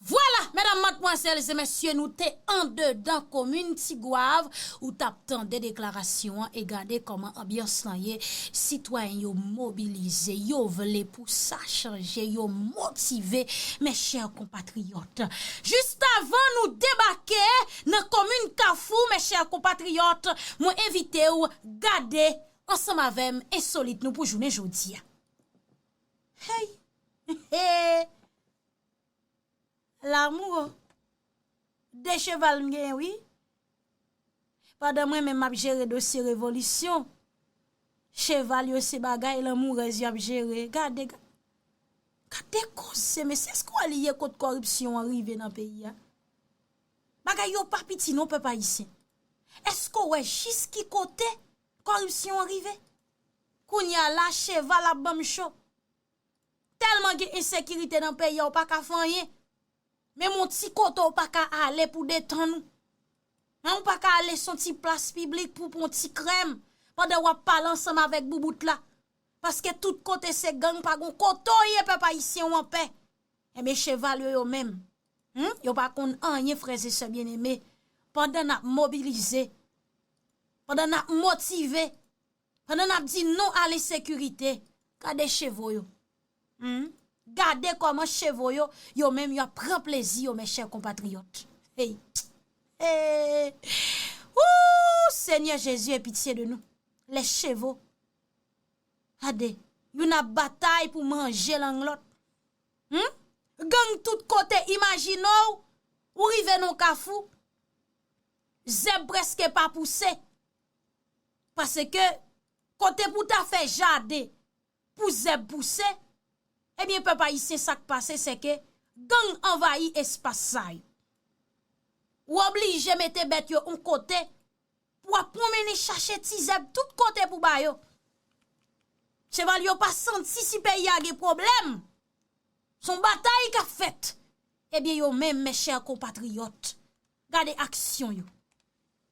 Vwala, medam, madmwazèl e mesye, nou te andedan komin Tigwav, ou t ap tande deklarasyon an e gade kòman anbyans lan ye. Sitwayen yo mobilize, yo vle pou sa chanje, yo motive, mes chers compatriotes. Jis avan nou debake nan komin Kafou, mes chers compatriotes, mwen envite w gade ansanm avè m ensolit nou pou jounen jodi a. Hey! Hey! Lanmou, de cheval m genyen, wi. Pandan mwen menm m ap jere dosye revolisyon, cheval yo se bagay lanmourèz y ap jere. Gade, ga-, gade koze, mesye, èske w wè li ye kot kòripsyon an rive nan peyi a? Bagay yo pa piti non, pèp ayisyen. Èske w wè jis ki kote kòripsyon an rive? Kounye a la, cheval ap ban m cho. Tèlman gen ensekirite nan peyi a, w pa ka fè anyen. Menm yon ti kote w pa ka ale pou detann ou. Menm w pa ka ale sou yon ti plas piblik pou pran yon ti krèm pandan w ap pale ansanm avèk boubout la. Paske tout kote se gang, pa gon kote w ye, pèp ayisyen, w anpè. Enben, cheval yo, yo menm, hmm, yo pa konn anyen, frè e sè byeneme. Pandan n ap mobilize, pandan n ap motive, pandan n ap di non a lensekirite, gade chevo yo. Hmm? Gade kòman chevo yo, yo menm, y ap pran plezi yo, mes chers compatriotes. Hey! Hey! Ooh, Senyè Jezi, e pitye de nou. les chevaux. Gade, youn ap batay pou manje lang lòt. Hmm? Gang tout kote, imajine w, ou rive nan kafou, zèb prèske pa pouse. Paske kote pou ta fè jaden pou zèb pouse, ebyen, pèp ayisyen, sa k pase, se ke gang anvayi espas sa yo. Ou oblije mete bèt yo yon kote pou w ap pwonmennen chache ti zèb tout kote pou ba yo. Cheval yo pa santi si peyi a gen pwoblèm. Se yon batay k ap fèt. Ebyen, yo menm, mes chers compatriotes, gade aksyon yo.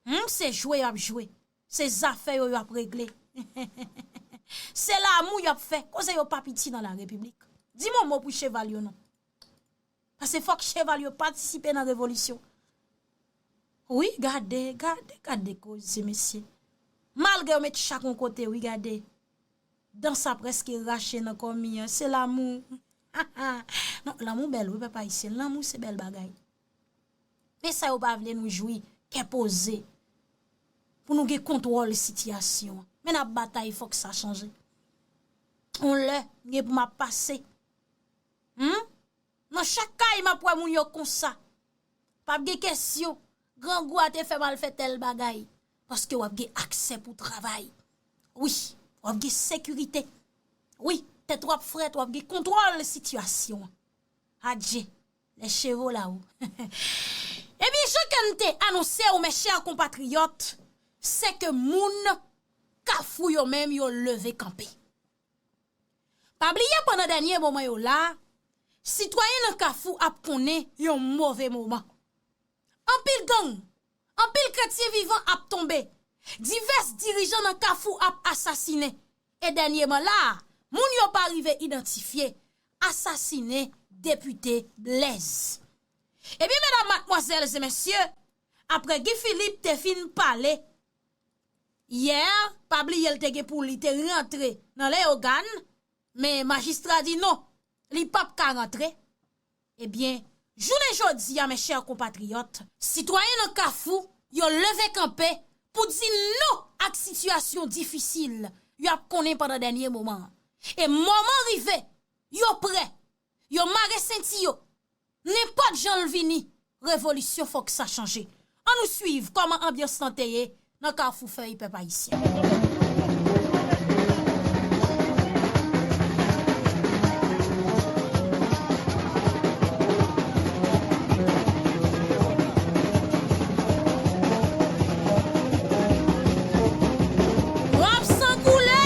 Hmm, se jwe y ap jwe. Se zafè yo, y ap regle. Se lamou y ap fè. Koze yo pa piti nan la repiblik. Di m yon mo pou cheval yo non. Paske fòk cheval yo patisipe nan revolisyon. Wi, gade, gade, gade koze, mesye. Malgre yo met chak yon kote, wi, gade. Dan sa prèske rache nan kòmi an. Se lamou. Non, lanmou bèl, wi, pèp ayisyen. Lanmou se bèl bagay. Men sa yo pa vle nou jwi, kè poze. Pou nou gen kontwòl sitiyasyon an. Men n ap batay, fòk sa chanje. On lè, m gen pou m ap pase. Hmm? Nan chak kay, m ap wè moun yo konsa. P ap gen kesyon. Grangou a te fè m al fè tèl bagay. Paske w ap gen aksè pou travay. Wi, w ap gen sekirite. Wi, tèt w ap frèt, w ap gen kontwòl sitiyasyon an. Adje, les chevaux là-haut. Ebyen, jan ke n te anonse w, mes chers compatriotes, se ke moun Kafou yo menm yo leve kanpe. Pa bliye pandan dènye moman yo la, sitwayen nan Kafou ap konnen yon move moman. Anpil gang, anpil kretyen vivan ap tonbe. Divès dirijan nan Kafou ap asasinen. E dènyèman la a, moun yo pa rive idantifye, asasinen depite Blaise. Ebyen, medam, madmwazèl e mesye, apre Guy Philippe te fin pale yè, pa bliye l te gen pou li te rantre nan Leyogàn, men majistra di non, li p ap ka rantre. Ebyen, jounen jodi a, mes chers compatriotes, sitwayen nan Kafou, yo leve kanpe pou di non ak sitiyasyon difisil y ap konnen pandan dènye moman an. E moman rive, yo prè, yo mare senti yo. Nenpòt jan l vini, revolisyon fòk sa chanje. Ann nou swiv kòman anbyans lan te ye nan Kafou Fèy, pèp ayisyen. W ap san koule!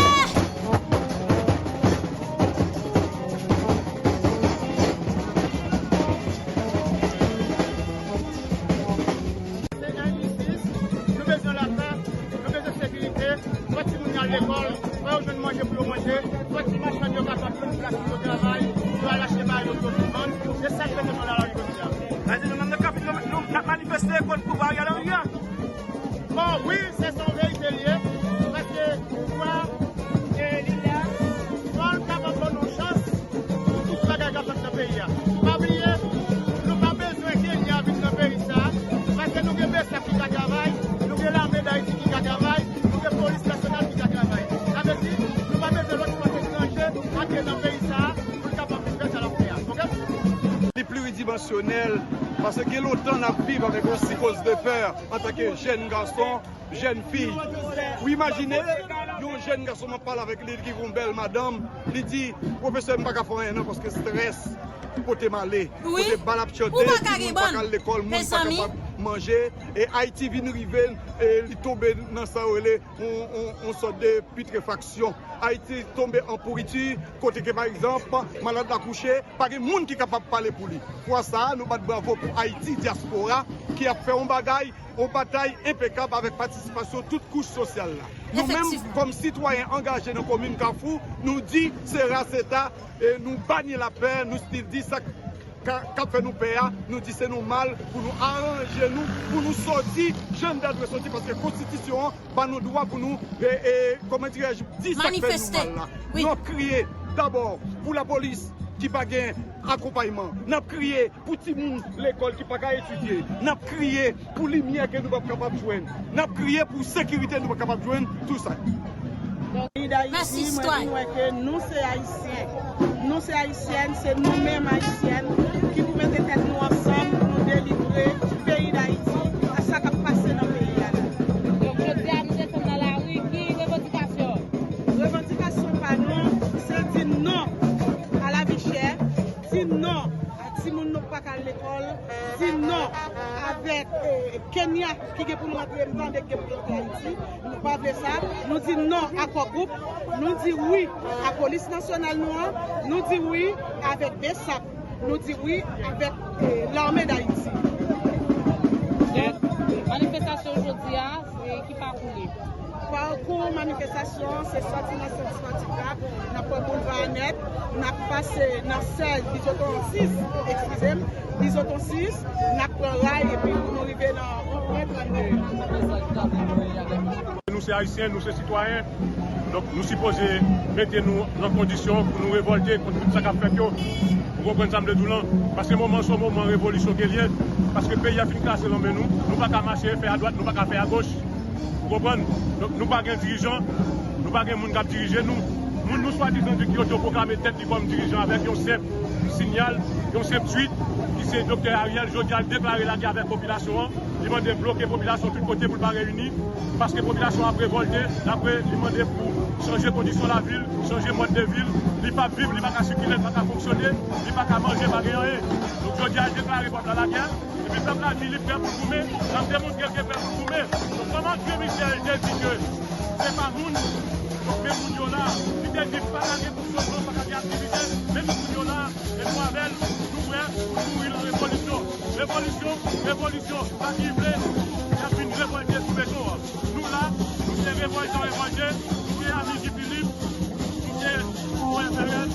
Se enjistis, nou bezwen lapè, nou bezwen sekirite, fò timoun yo al lekòl, fò yo jwenn manje pou yo manje, fò ti machann yo kapab jwenn plas pou yo travay, pou yo al achte bagay yo pou yo vin vann. Se sa k fè ke nou lari jodi a. Sa vle di nou menm nan Kafou, nou, nou, n ap manifeste kont pouvwa Ariel Henry an. Bon, wi, se, se yon verite l ye, paske pouvwa, e, li la, fò l kapab ban nou chans pou tout bagay k ap fèt nan peyi a. Pa bliye, nou pa bezwen Kenya vin nan peyi sa a, paske nou gen BSAP ki ka travay, nou gen lame Dayiti ki ka travay, nou gen polis nasyonal ki ka travay. Sa vle di, nou pa bezwen lòt fòs etranje antre nan peyi sa a pou l kapab vin fè sa l ap fè a. Oke? Li pliridimansyonèl, paske gen lontan n ap viv avèk yon sikoz de pè antanke jèn gason, jèn fi. Ou imajine yon jèn gason, m ap pale avèk li, li gen yon bèl madanm, li di, "Pwofesè, m pa ka fè anyen non, paske estrès pote m ale, pote bal ap chante, timoun pa ka al lekòl, moun pa kapab manje, e Ayiti vin rive, e li tonbe nan sa yo rele yon, yon, yon sòt de pitrefaksyon. Ayiti tonbe an pouriti, kote ke, pa egzanp, malad la kouche, pa gen moun ki kapab pale pou li." Fwa sa a, nou bat bravo pou Ayiti Dyaspora ki ap fè yon bagay, yon batay enpekab avèk patisipasyon tout kouch sosyal la. Nou menm, kòm sitwayen angaje nan komin Kafou, nou di se ras eta, e nou bani lapè, nou still di sa k, k ap fè nou pè a, nou di se nòmal pou nou aranje nou, pou nou sòti jan n ta dwe sòti, paske konstitisyon an ba nou dwa pou nou, e, e, kòman dirèj, di sa k fè nou mal la. Nou ap kriye dabò pou lapolis ki pa gen akonpayman. N ap kriye pou timoun lekòl ki pa ka etidye. N ap kriye pou limyè ke nou p ap kapab jwenn. N ap kriye pou sekirite nou p ap kapab jwenn, tou sa. Peyi Dayiti, mwen vin wè ke nou se Ayisyen. Nou se Ayisyèn, se nou menm Ayisyèn ki pou mete tèt nou ansanm pou nou delivre peyi Dayiti a sa k ap pase nan peyi a la. Donk, jodi a, nou desann nan lari, ki revandikasyon? Revandikasyon pa nou, se di non a lavi chè, di non a timoun nou k pa ka al lekòl, di non avèk, eh, Kenya ki gen pou l rantre, m tande ki gen pou l rantre Ayiti. Nou pa vle sa. Nou di non a Core Group. Nou di wi a polis nasyonal nou an. Nou di wi avèk BSAP. Nou di wi avèk, eh, Lame Dayiti. Donk, manifestasyon jodi a, se ki pakou li? Pakou manifestasyon, se sòti nan sant Spartika, n ap pran boulva a nèt, n ap pase nan sèz, Bizoton sis, eskize m, Bizoton sis, n ap pran ray epi pou nou rive nan wen trannde. Nou se Ayisyen, nou se sitwayen. Donk, nou sipoze mete nou nan kondisyon pou nou revòlte kont tout sa k ap fèt yo. Ou konprann sa m vle di w lan? Paske moman an se yon moman revolisyon ke l ye. Paske peyi a fin kraze nan men nou. Nou pa ka mache, fè adwat, nou pa ka fè agoch. Ou konprann? Donk, nou pa gen dirijan, nou pa gen moun k ap dirije nou. Moun nou swadizan di ki otopwoklame tèt li kòm dirijan avèk yon senp siyal, yon senp twit, ki se Doktè Ariel, jodi a l deklare lagè avèk popilasyon an. Li mande bloke popilasyon tout kote pou l pa reyini, paske popilasyon ap revòlte, dapre li mande pou chanje kondisyon lavi l, chanje mòd de vi l, li p ap viv, li pa ka sikile, li pa ka fonksyone, li pa ka manje, pa gen anyen. Donk, jodi a, l deklare pèp la lagè, epi pèp la di li prè pou l goumen, l ap demontre l gen prè pou l goumen. Donk, kòman André Michel te di ke se pa moun, donk, men moun yo la, li te di pa ka gen fonksyonman, pa ka gen aktivite, men moun yo la, e nou avè l, nou prè pou nou mouri nan revolisyon. Revolisyon, revolisyon, sa ki vle, y ap vin revòlte sou beton an. Nou la, nou se revòltan revòlte, nou se ami Guy Philippe, nou se frè Ferrel.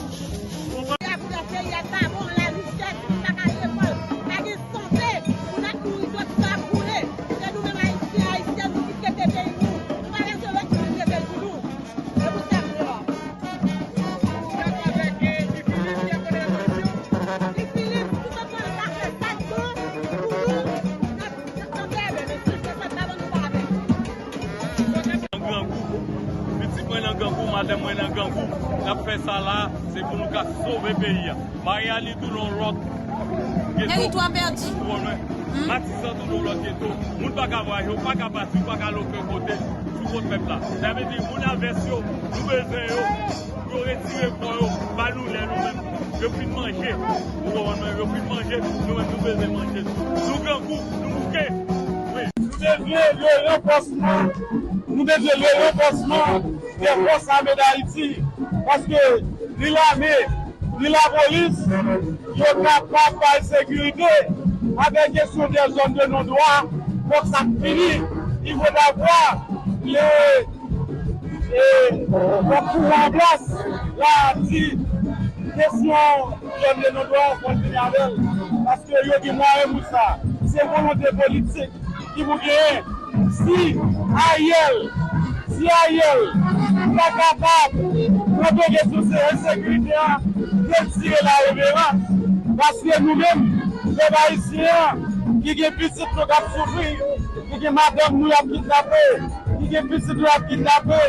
Peyi a, peyi a pa bon, larichès, moun pa ka al lekòl, pa gen sante, moun ap mouri, sòt sa ap boule. Se nou menm Ayisyen, Ayisyèn, nou ki trete peyi nou. Nou pa bezwen lòt moun trete pou nou. E pou sa m la. Ou dakò avèk, eh, Guy Philippe ki ap pote rezolisyon? Guy Philippe, ou konprann, l ap fè sa k bon pou nou. N ap, n ap tanpè, men si l fè sa k pa bon, nou pa avè l. Nan grangou. Pitit mwen nan grangou, madanm mwen nan grangou. N ap fè sa la, se pou nou ka sove peyi a. Mariani tou nan lòt geto. Teritwa pèdi. Ou konprann? Matisan tou nan lòt geto. Moun pa ka vwayaje, ou pa ka pati, ou pa ka al okenn kote sou kont pèp la. Sa vle di, moun a vès yo, nou bezwen yo, pou yo retire kò yo, ba nou lè nou menm. Yo fin manje. Ou konprann mwen? Yo fin manje, nou menm nou bezwen manje. Nou grangou, nou bouke. Wi. Nou bezwen le ranfòsman. Nou bezwen le ranfòsman dè fòs ame Dayiti, paske ni lame, ni lapolis, yo kapab bay sekirite avèk jesyon dè zòn de non dwa, fòk sa fini. Il faudra voir le, e, fòk pouvwa an plas la di jesyon zòn de non dwa, fòk fini avè l, paske yo gen mwayen pou sa. Se volonte politik ki pou genyen. Si Ariel, si Ariel pa kapab pran kesyon se ensekirite a, retire la reverans. Paske nou menm, pèp ayisyen an, ki gen pitit nou k ap soufri, ki gen madanm nou y ap kidnape, ki gen pitit nou y ap kidnape,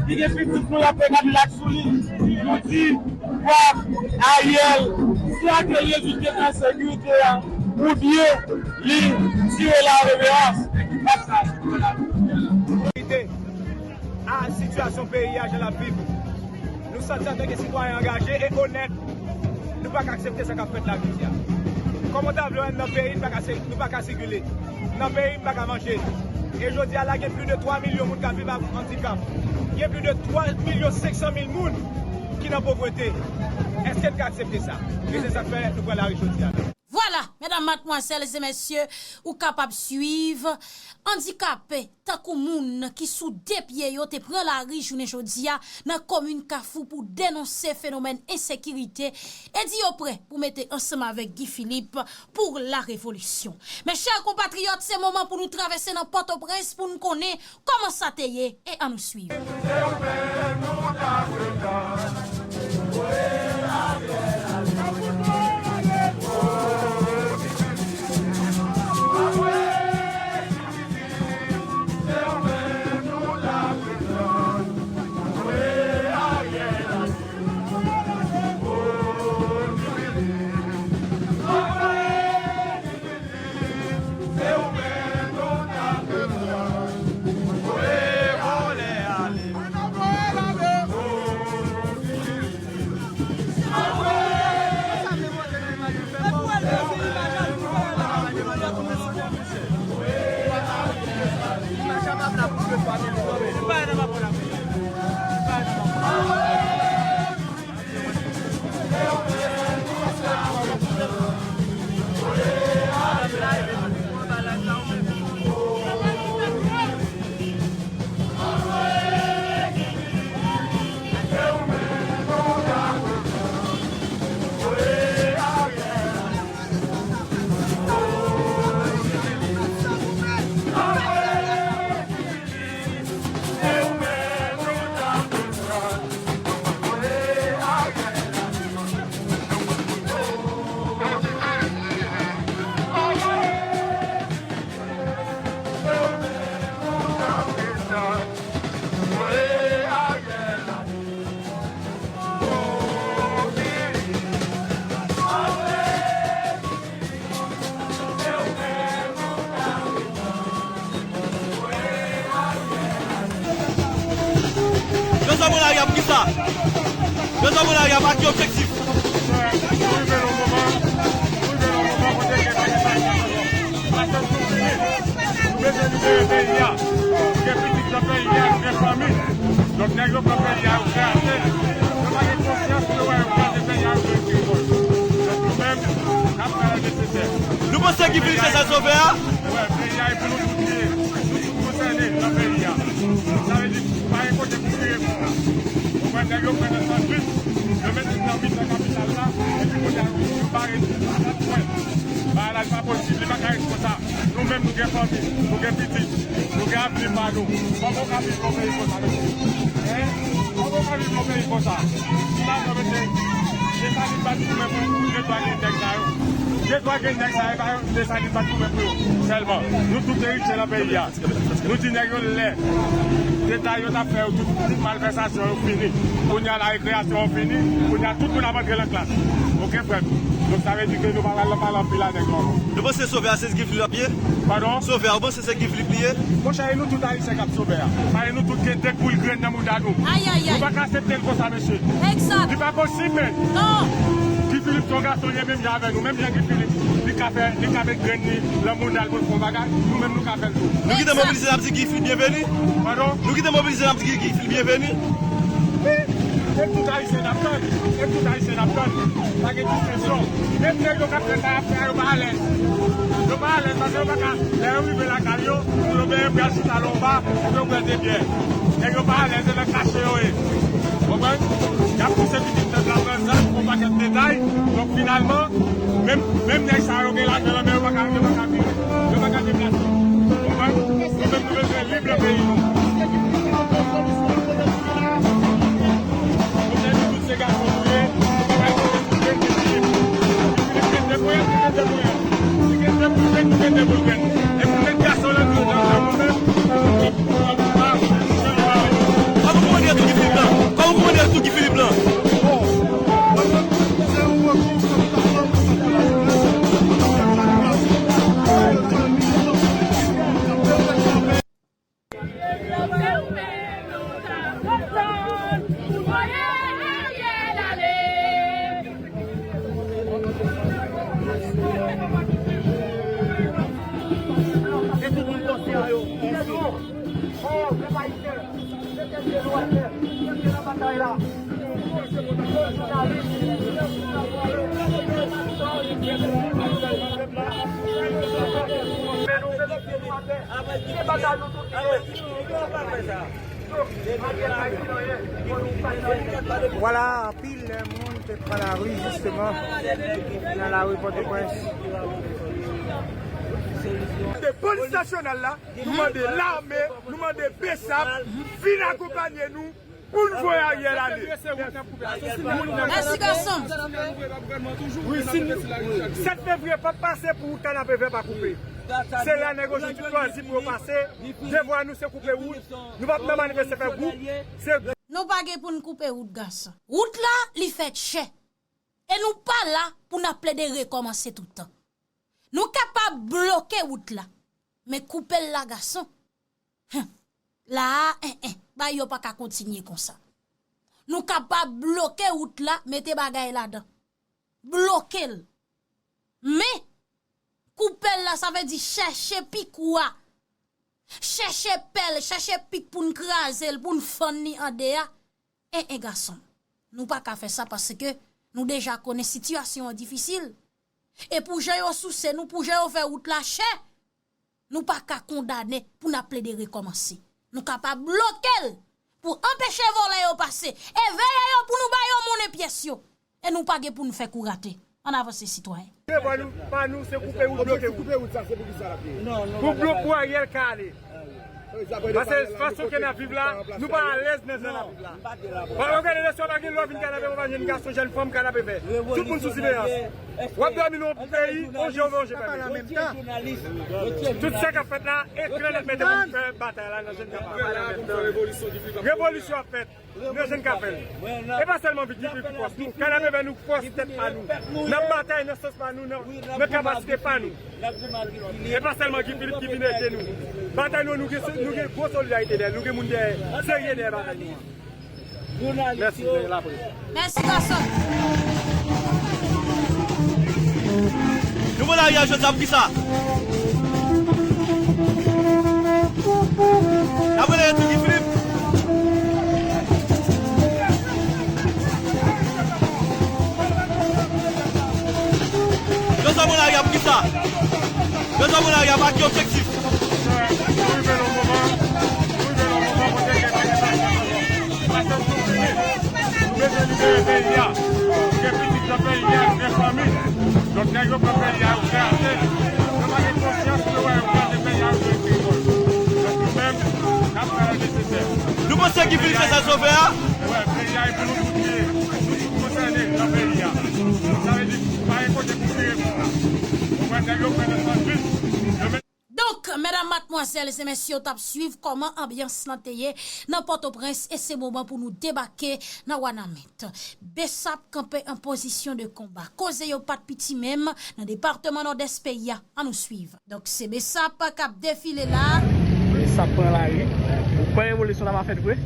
ki gen pitit nou y ap fè kadilak sou li, nou di, Fòk Ariel, si Ariel rezoud kesyon ensekirite a, oubyen li tire la reverans. Verite a sitiyasyon peyi a, jan l ap viv. Nou santi antanke sitwayen angaje e onèt, nou pa ka aksepte sa k ap fèt la jodi a. Kòman w ta vle wè n nan peyi, n pa ka se-, nou pa ka sikile? Nan peyi, m pa ka manje. E jodi a la, gen plis de twa milyon moun k ap viv ak andikap. Gen plis de twa milyon senk san mil moun ki nan povrete. Èske n ka aksepte sa? E se sa k fè nou pran lari jodi a la. Vwala, medam, madmwazèl e mesye, ou kapab swiv andikape tankou moun ki sou de pye yo te pran lari jounen jodi a nan komin Kafou pou denonse fenomèn ensekirite e di yo prè pou mete ansanm avèk Guy Philippe pour la révolution. Mes chers compatriotes, se moman pou nou travèse nan Pòtoprens pou n konnen kòman sa te ye e ann nou swiv. Sa. Yo sot nan lari a pa ki objektif. Nou rive nan moman, nou rive nan moman kote gen pa gen sa ki ankò. Pasyans nou fini. Nou bezwen libere peyi a. Nou gen pitit nan peyi a, nou gen fanmi. Donk, nèg yo pran peyi a, yo kraze. Yo pa gen konsyans, yo wè yo kraze peyi a, yo vle kite kò yo. Donk, nou menm, n ap fè le nesesè. Nou panse Guy Philippe se sèl sovè a? Wè, peyi a e pou nou tout li ye. Nou tout konsène nan peyi a. Sa vle di, pa gen kote pou vire konsa. Ou konprann, nèg yo pran nan sandwich, yo mete nan mitan kapital la, epi kounye a, yo bare tout, pa t pwen. Bagay la, li pa posib, li pa ka ret konsa. Nou menm, nou gen fanmi, nou gen pitit, nou gen avni pa nou. Kòman w ka viv nan peyi konsa, mesye? Hein? Kòman w ka viv nan peyi konsa? Si lajan, mesye, Desalin pa t goumen pou, pou de twa grenn nèg sa yo. De twa grenn nèg sa yo, e pa Desalin pa t goumen pou yo sèlman. Nou tout eritye nan peyi a. Nou di nèg yo lè deta yo t ap fè yo, tout, tout malvèsasyon yo fini. Kounye a la rekreyasyon an fini, kounye a tout moun ap antre nan klas. Oke, frè m. Donk, sa vle di ke nou pa pral nan pale anpil avèk yo ankò. Nou panse sovè a se Guy Philippe l ap ye? Padon? Sovè a, ou panse se Guy Philippe li ye? Monchè, e nou tout Ayisyen k ap sove a. Pa e nou tout gen de koul grenn nan mouda nou. Ayayay. Nou pa ka aksepte l konsa, mesye. Egzak. Li pa posib, men. Non. Guy Philippe se yon gason, li menm jan avè nou. Menm jan Guy Philippe, li ka fè, li ka met grenn li nan mouda l pou l fè yon bagay, nou menm nou ka fè l tou. Nou kite mobilize, n ap di Guy Philippe byenveni. Padon? Nou kite mobilize, n ap di Guy Philippe byenveni. Wi, e tout Ayisyen n ap tann. E tout Ayisyen n ap tann. Pa gen distenksyon. Menm nèg yo k ap fè sa y ap fè a, yo pa alèz. Yo pa alèz paske yo pa ka, lè yo rive lakay yo, pou yo benyen, pral chita lè anba, pou yo bwè de byè. Nèg yo pa alèz, se nan kache yo ye. Konprann? Y ap pouse pitit pèp la pran zam, fè yon pakèt detay. Donk, finalman, menm, menm nèg sa yo gen lajan nan men yo, pa ka, yo pa ka vire. Yo pa ka deplase. Konprann? Nou menm, nou bezwen lib nan peyi nou. Kote nou tout se gason nou ye, nou pa bay kote pou jwenn pitit. Pitit gen de pwen, gen de pwen. Si gen de pou jwenn, nou gen de pou jwenn. E pou met gason nan nou, nan nou menm, nou pran pou nou pa, nou pran pou nou pa. Kòman ou konnen tou Guy Philippe lan? Kòman ou konnen tou Guy Philippe lan? Vwala, anpil moun te pran lari, jisteman, nan lari Pòtoprens. De polis nasyonal la, nou mande lame, nou mande BSAP, vin akonpanye nou pou n voye Ariel ale. Mèsi, gason. Wi, si n-, sèt fevriye pa t pase pou wout Kanapevè pa koupe. Se la nèg yo jodi chwazi pou yo pase. Devwa nou se koupe wout. Nou p ap nan manifeste fè gwoup. Se Nou pa gen pou n koupe wout, gason. Wout la, li fèt chè. E nou pa la pou n ap plede rekòmanse tout tan. Nou kapab bloke wout la, men koupe l la, gason. Hen. La a, en, en, bagay yo pa ka kontinye konsa. Nou kapab bloke wout la, mete bagay ladan. Bloke l. Men, koupe l la, sa vle di chèche pik ou a. Chèche pèl, chèche pik pou n kraze l, pou n fann li ande a. En, en, gason. Nou pa ka fè sa paske nou deja konnen sitiyasyon an difisil. E pou jan yo souse nou, pou jan yo fè wout la chè, nou pa ka kondane pou n ap plede rekòmanse. Nou kapab bloke l pou anpeche vòlè yo pase e veye yo pou nou ba yo monnen pyès yo. E nou pa gen pou n fè kou rate. Ann avanse, sitwayen. Devwa nou, pa nou, se koupe wout, bloke wout. Koupe wout, sa, se pou ki sa l ap ye? Pou blo-, pou Ariel ka ale. Paske fason ke n ap viv la, nou pa alèz nan jan n ap viv la. Pa w gade lè swa pa gen lwa vin Kanapevè, pa jwenn gason, jèn fanm Kanapevè. Tout moun sou siveyans. W ap dòmi nan yon peyi, on je ouvè, on je fèmen. Tout sa k ap fèt la, e klè nèt mete pou n fè batay la nan je n ka fè. Revolisyon ap fèt. Nan je n ka fè l. E pa sèlman Guy Philippe ki fòs nou. Kanapevè nou fòs tèt pa nou. N ap batay nan sans pa nou, nan, nan kapasite pa nou. E pa sèlman Guy Philippe ki vin ede nou. Batay nou, nou gen, nou gen gwo solidarite dèyè l. Nou gen moun dèyè, serye dèyè batay nou an. Mèsi, nèg laprès. Mèsi, gason. Nou pran lari a jodi a pou kisa? N ap rele Guy Philippe. Jodi a pran lari a pou kisa? Jodi a pran lari a pou ki objektif? Nou rive nan moman, nou rive nan moman kote gen manifestasyon. Paske nou fini. Nou bezwen libere peyi a. Gen pitit nan peyi a, gen fanmi. Donk, nèg yo pran peyi a, yo kraze. Yo pa gen konsyans, yo wè yo kraze peyi a, yo vle fè lekòl. Donk, nou menm, n ap fè le nesesè. Nou panse Guy Philippe fè sa l sove a? Wè, peyi a e pou nou tout li ye. Nou tout konsène nan peyi a. Sa vle di, pa gen kote pou vire pou sa. Ou wè, nèg yo pran nan sandwich. Yo met Donk, medam, madmwazèl e mesye, w t ap swiv kòman anbyans lan te ye nan Pòtoprens, e se moman pou nou debake nan Wanament. Besap kanpe an pozisyon de konba. Koze yo pa t piti menm nan depatman Nòdès peyi a. Ann nou swiv. Donk, se Besap k ap defile la. Besap pran lari. Ou kwè revolisyon la va fèt vre?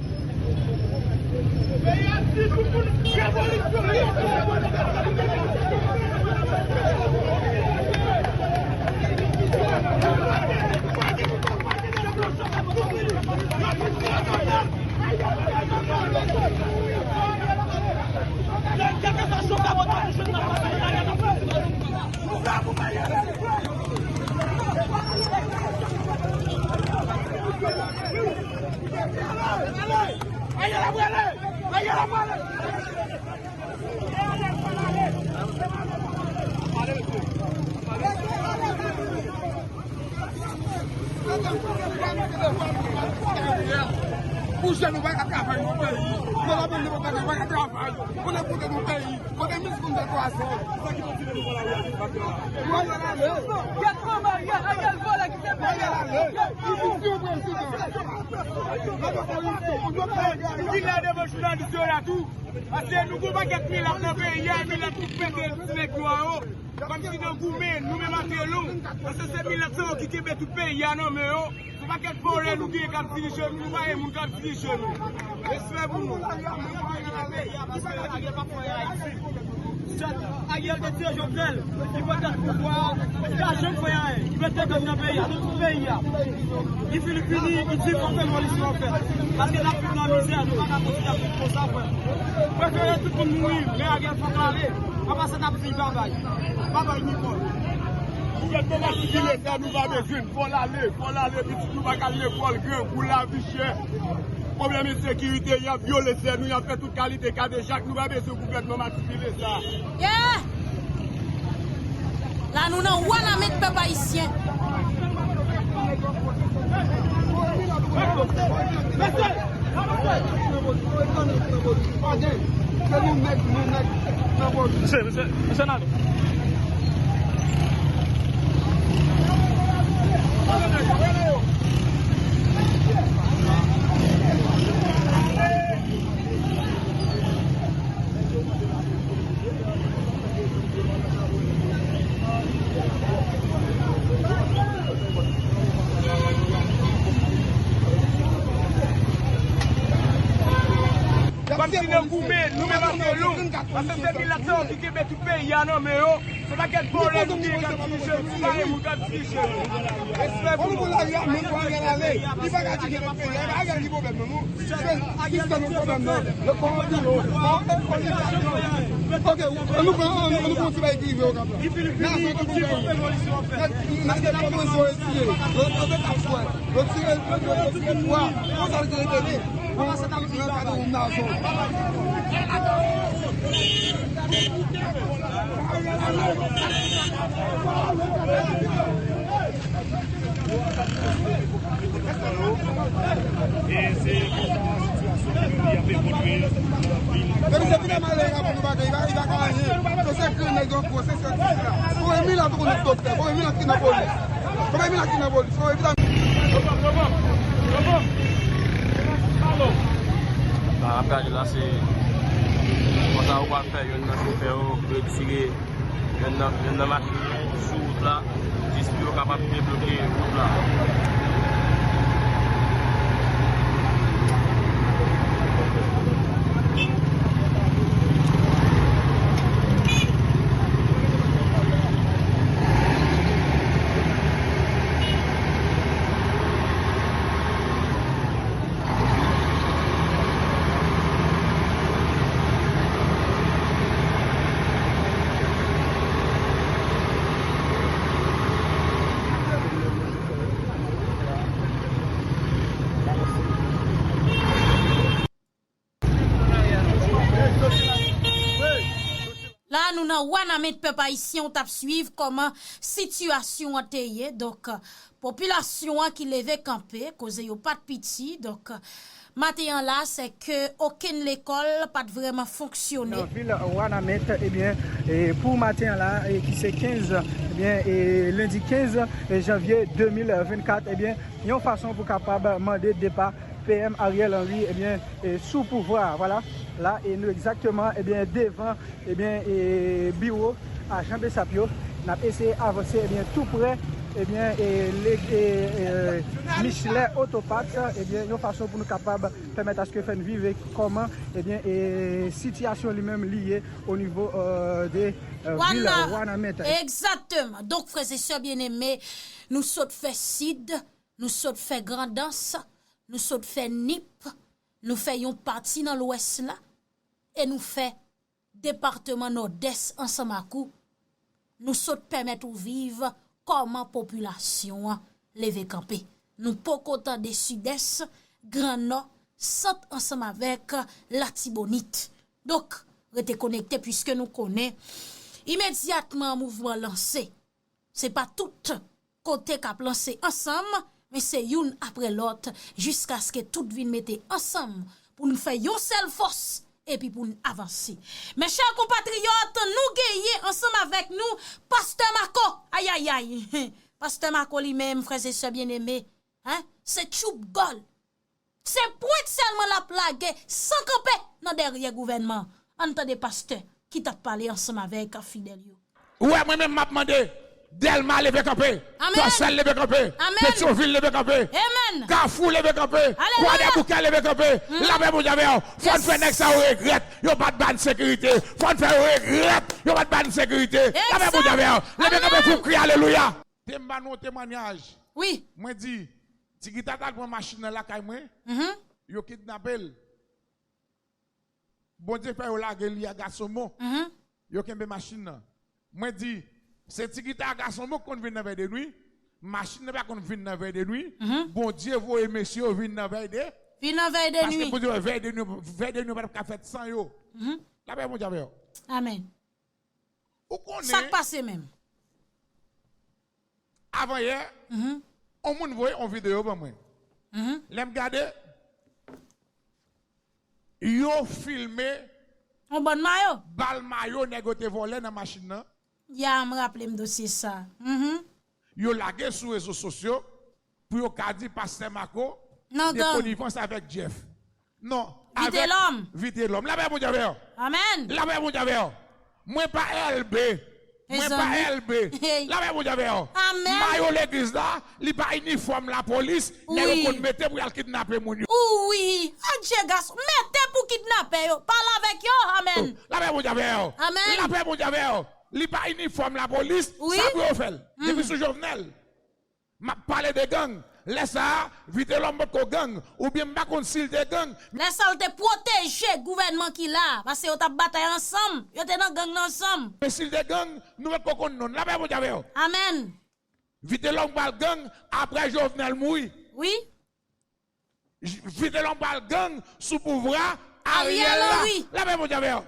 Pou jèn nou pa ka travay nan peyi. Pou la moun nou pa ka travay. Pou la moun nou peyi. Kote mis moun de twa zan. Sa ki motive nou pou la reyalite. Ariel ale. Ariel vòlè ki te peye. Ariel ale. Li di si yon prezidan. Li la devan jounalis yo la tou. Paske nou gon pakèt milat nan peyi a, milat ki pete ti nèg nwa yo. Kòmsi nan goumen, nou menm ate long. Paske se milat sa yo ki kenbe tout peyi a nan men yo. Se pakèt vòlè nou genyen k ap dirije nou, nou pa gen moun k ap dirije nou. Respè pou nou. Ariel te tire Jovenel, li pa t nan pouvwa a, li pa t janm fè anyen, li mete gang nan peyi a, nan tout peyi a. Li fin vini, li di fò revolisyon fèt. Paske n ap viv nan mizè, nou pa ka kontinye ap viv konsa, frè. Prefere tout moun mouri, men Ariel fòk ale. Apa sa t ap di babay. Babay Nicole. Gouvènman matrikile sa nou pa bezwen. Fò l ale, fò l ale, pitit nou pa ka al lekòl, grangou, lavi chè. Pwoblèm ensekirite, y ap vyole sè nou, y ap fè tout kalite kadejak, nou pa bezwen gouvènman matrikile sa. Yeah! La nou nan Wanament pèp ayisyen. Mesye, mesye, mesye, n ale. Kòmsi nan goumen, nou menm ate long. Paske se milat sa yo ki kenbe tout peyi a nan men yo. Se pakèt vòlè nou genyen k ap dirije nou, nou pa gen moun k ap dirije nou. Respè pou nou. Pou lari a, menm pou Ariel ale. Li pa ka dirije lòt peyi a, e pa Ariel ki pwoblèm nan, non. Se sistèm nan pwoblèm nan. Le kòwonpi yo. Ok, an nou pran, an nou pran ti bagay ki rive Okap la. Nasyon tout moun fè. Nèg, nèg Pòtoprens yo retire. Yo, yo te t ap fè. Yo tire, yo, yo tire twa. Konsa l te rete. Bon, se ta vin nan kado yon nazon. E se konsa sitiyasyon peyi ap evolye nan vil. Depi se vin malè la pou nou bagay, li pa, li pa ka anyen. Se, se grenn nèg yo gwo, se sèl sila. Pou Emilan tou konn doktè, pou Emilan ki nan polis. Pou Emilan ki nan polis, pou Emilan. Sa n ap gade la, se konsa yo pral fè youn nan chofè yo retire youn nan, youn nan machin yo sou wout la, jis pou yo kapab debloke wout la. La, nou nan Wanament, pèp ayisyen, ou t ap swiv kòman sitiyasyon an te ye. Donk, popilasyon an ki leve kanpe, koze yo pa t piti. Donk, maten an la, se ke okenn lekòl pa t vrèman fonksyone. Nan vil Wanament, ebyen, e pou maten an la, e ki se kenz, ebyen, e lendi kenz janvye de mil vennkat, ebyen, yon fason pou kapab mande depa P M Ariel Henry, ebyen, e sou pouvwa a. Vwala, la, e nou egzakteman, ebyen, devan, ebyen, e biwo ajan BSAP yo. N ap eseye avanse, ebyen, tou pre, ebyen, e le-, e, e Michelet Autoparts, ebyen, yon fason pou nou kapab pèmèt aske fè n viv e kòman, ebyen, e sitiyasyon li menm li ye o nivo, e, de, e, vil Wanament. Egzakteman. Donk, frè e sè byeneme, nou sot fè Sid, nou sot fè Grandans, nou sot fè Nip, nou fè yon pati nan Lwès la, e nou fè depatman Nòdès ansanm ak ou. Nou sot pèmèt ou viv kòman popilasyon an leve kanpe. Nou poko tande Sidès, Gran Nò, Sant ansanm avèk Latibonit. Donk, rete konekte piske nou konnen imedyatman mouvman lanse, se pa tout kote k ap lanse ansanm, men se youn apre lòt, jiskaske tout vin mete ansanm pou n fè yon sèl fòs epi pou n avanse. Mes chers compatriotes, nou genyen ansanm avèk nou Pastè Mako. Ayayay! Pastè Mako li menm, frè e sè byeneme, en, se tchoup gòl. Se pwent sèlman l ap lage san kanpe nan dèyè gouvènman an. Ann tande pastè ki t ap pale ansanm avèk fidèl yo. Ou wè, mwen menm m ap mande, Dèlma leve kanpe, Tòsèl leve kanpe, Petyonvil leve kanpe, Kafou leve kanpe, Kwadèboukè leve kanpe. Lapè Bondye avè yo. Fò n fè nèg sa yo regrèt yo pa t ba n sekirite. Fò n fè yo regrèt yo pa t ba n sekirite. Lapè Bondye avè yo. Leve kanpe pou n kriye alelouya. Te m ba nou yon temwanyaj. Wi. Mwen di, Ti Gita t al pran machin nan lakay mwen, yo kidnape l. Bondye fè yo lage li a Gasonmo. Yo kenbe machin nan. Mwen di, se Ti Gita a Gasonmo k konn vin nan vèy de nwi. Machin nan pa konn vin nan vèy de nwi. Bondye voye mesye yo vin nan vèy de. Vin nan vèy de nwi. Paske Bondye wè vèy de nwi, vèy de nwi pa t ap ka fèt san yo. Lapè Bondye avè yo. Amèn. Ou konnen. Sa k pase menm? Avan yè, yon moun voye yon videyo ban mwen. Lè m gade, yo filme yon bann mayo. Bal mayo nèg yo te vòlè nan machin nan. Ya, m raple m dosye sa. Yo lage sou rezo sosyo pou yo ka di pastè Mako de konivans avèk Jeff. Non, avèk Vitelòm. Vitelòm. Lapè Bondye avè yo. Amèn. Lapè Bondye avè yo. Mwen pa L B. Mwen pa L B. Lapè Bondye avè yo. Amèn. Mayo legliz la, li pa inifòm lapolis, nèg yo konn mete pou y al kidnape moun yo. Wi, adje gason, mete pou kidnape yo, pale avèk yo. Amèn. Lapè Bondye avè yo. Amèn. Lapè Bondye avè yo. Li pa inifòm lapolis, sa pou yo fè l. Depi sou Jovenel. M ap pale de gang. Lè sa a, Vitelòm potko gang, oubyen m pa konn si l te gang. Lè sa a, l te pwoteje gouvènman ki la a, paske yo t ap batay ansanm, yo te nan gang nan ansanm. Men si l te gang, nou potko konn non l. Lapè Bondye avè yo. Amèn. Vitelòm pral gang apre Jovenel mouri. Wi. Vitelòm pral gang sou pouvwa Ariel la. Lapè Bondye avè yo.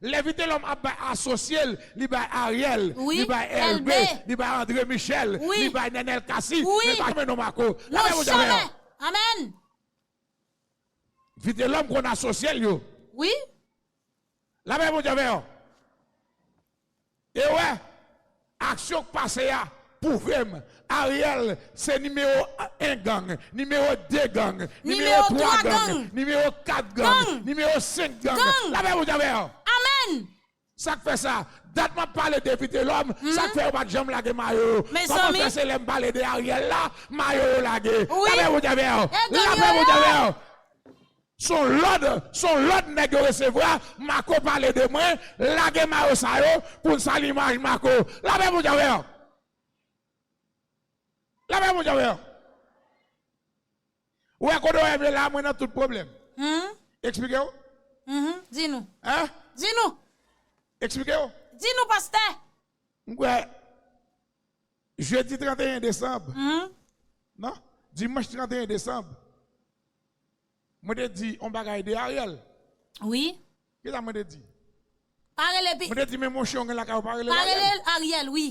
Lè Vitelòm ap bay asosye l, li bay Ariel, li bay L B, li bay André Michel, li bay Nenel Cassy, men l pa janmen non Mako. Lapè Bondye avè yo. Amèn. Vitelòm konn asosye l yo. Wi. Lapè Bondye avè yo. E wè, aksyon k pase a pwouve m Ariel se nimewo en gang, nimewo de gang, nimewo twa gang, nimewo kat gang, nimewo senk gang. Lapè Bondye avè yo. Amèn. Sa k fè sa? Dat m ap pale de Vitelòm, sa k fè yo pa t janm lage mayo yo? Kòman fè se lè m pale de Ariel la, mayo yo lage? Lapè Bondye avè yo. Lapè Bondye avè yo. Se yon lòd, se yon lòd nèg yo resevwa, Mako pale de mwen, lage mayo sa yo pou n sal imaj Mako. Lapè Bondye avè yo. Lapè Bondye avè yo. Ou wè kote w wè m ye la, mwen nan tout pwoblèm. Eksplike w. Di nou. Hein? Di nou. Eksplike w. Di nou, pastè. M kwè, jedi tranteyen desanm. Non? Dimanch tranteyen desanm. Mwen te di yon bagay de Ariel. Wi. Kisa mwen te di? Pa rele pi. Mwen te di, men mon chen w gen lakay ou, pa rele l Ariel. Pa rele l Ariel, wi.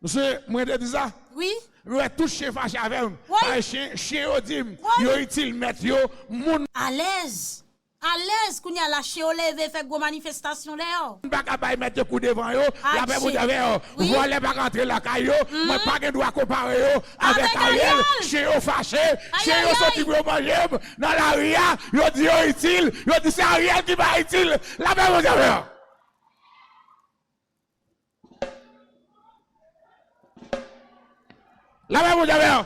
Mesye, mwen te di sa. Wi. Mwen wè tout chen fache avè m. Wi. Paske chen, chen yo di m, wi, yo itil mèt yo, moun. Alèz. Alèz, kounye a la, chen yo leve fè gwo manifestasyon deyò. Moun pa ka bay mèt yo kou devan yo, lapè Bondye avè yo. Wi. Vòlè pa ka antre lakay yo, mwen pa gen dwa konpare yo avèk Ariel. Chen yo fache, chen yo soti pou yo manje m nan lari a, yo di yo itil, yo di se Ariel ki pa itil, lapè Bondye avè yo. Lapè Bondye avè w.